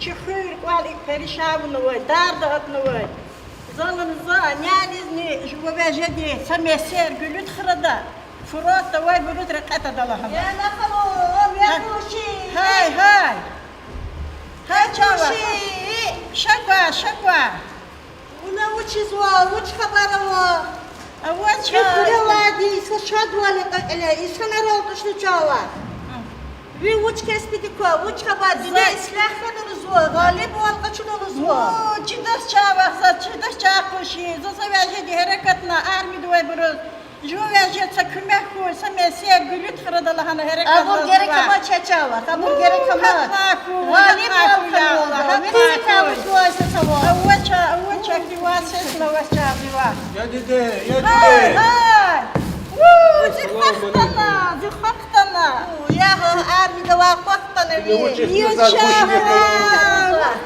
Чи хуьр-кӀвал икӀ перишан авунвай, дарда гьатнавай. Залан за нянизни жувавай жеди са месер гуьлуьт храда, фронтда авайбуруз рекье тада лагьана. Гьай, гьай. Гьай, чан вах. Ша кван, ша кван. Вуна вучзава, вуч хабар ава? Авач. Чи хуьре авайди са шадвал я кьве кьиле, инсанар алтӀушна, чан вах. Ви вуч кеспиди ква, вуч хабар, диде ислягь хьана лугьузва, гъалибвал къачуна лугьузва. О, чидач, чан вах, заз чидач, чан къунши, заз авай жеди гьерекатна, армида авайбуруз жувавай жеди са куьмек хьуй, са месер гуьлуьт храда лагьана гьерекатна. Абур герек амач, чан вах, абур герек амач. Гъалибвал къачуна лугьузва, ви рикӀел лугьузва са цавал. Авач, авач, киван сесна авач, чан вах. Я диде, я диде. Гьай, гьай. Ву, зи хвахтана, зи хвахтана. Я гьа, армида авай хвахтана ви.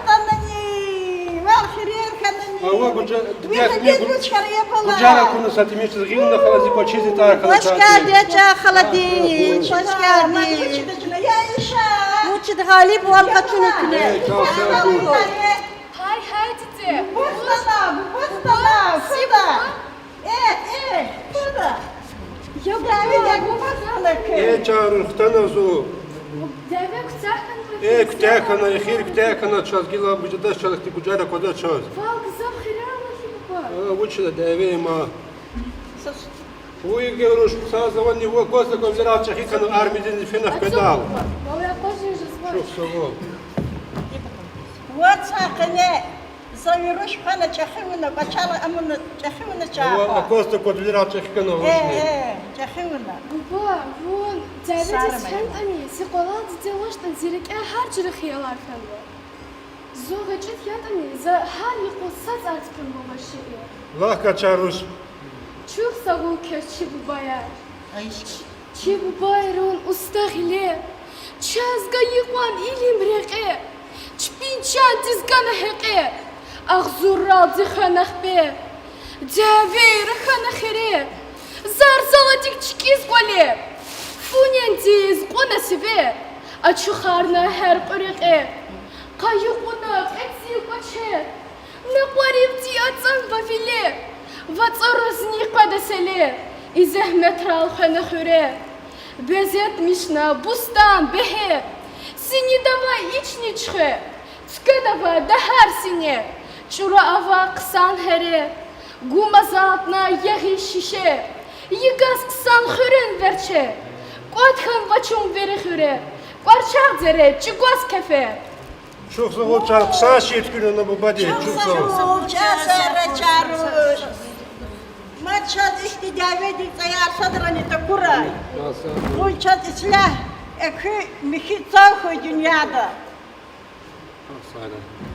Хвахтанани, вал хирер хьанани. Ава, гужа, ви диде, хадиз вуч хьана, я бала? Гужара куна са тӀимил чиз гъилна хала, зи квачиз тӀар хьана. Хош гелди, чан халади. Хош гелди. Вучида чна, я иша. Вучида, гъалибвал къачуна куьне. Гьай, гьай, диде. Бубасдана, бубасдана, сиба. Э, э, сиба. Я бубасдана, я бубасдана ки. Э, чан руш, хтана зун. Дяве куьтягь хьанва? Э, куьтягь хьана, эхир куьтягь хьана чаз, гила бужадач чалахъди, гужара квадач чаз. Вал гзаф хиралахи, буба. А, вучна дяве има. Вуй гел руш, хъсан завани, ва гваз-гваз вилерал чӀехи хьана, армиядиз фена хкведал. Вал я къваз жезва. Чухсагъул. Вацра къене за ви руш хвена, чӀехи авуна, кӀвачел амуна, чӀехи авуна чан. Ва аквазда кваз вилерал чӀехи хьана рушни. Э, э, чӀехи авуна. Буба, вун дяведиз фентӀани, зи къвалал диде алачтӀани, зи рикӀе гьар жуьре хиялар хьанва. Зун гъвечӀиди ятӀани, за гьар юкъуз са цӀар цӀикьведайвал шиир. Лагь, Качаруш. Чухсагъул квез, чи бубаяр. Чи бубайрин уста гъиле, чаз гайи кьван илим рекье, чпин чандиз гана гьекье, агъзурралди хвена хпе, дявейра хьана хире, зар-заладик чкӀиз кӀвале, фу нендиз кьуна сиве, ачухарна гьяркьуь рекье, къаю кьуна кьецин кӀваче, накъваривди ацӀанва виле, вацӀарузни къведа селе, и зегьметрал хвена хуьре. Безетмишна бустан бегьер, синидавай ични чуьхвер, цуькведавай дагьар-синер, чӀура авай хъсан гьерер, гумаз алтнай ягъиз шишер, йигаз хъсан хуьруьн верчер, кӀватӀ хьанва чун вири хуьре, кӀварчагъ дере чӀугваз кефер. Чухсагъул, чан, хъсан шиир туькӀуьрна бубади. Чухсагъул, чан сагърай, Качаруш. Мад чаз ихьтин дяведин цӀаяр садрани такурай. Вун чаз ислягь, экуь михьи цав хьуй дуьньяда. Сагърай.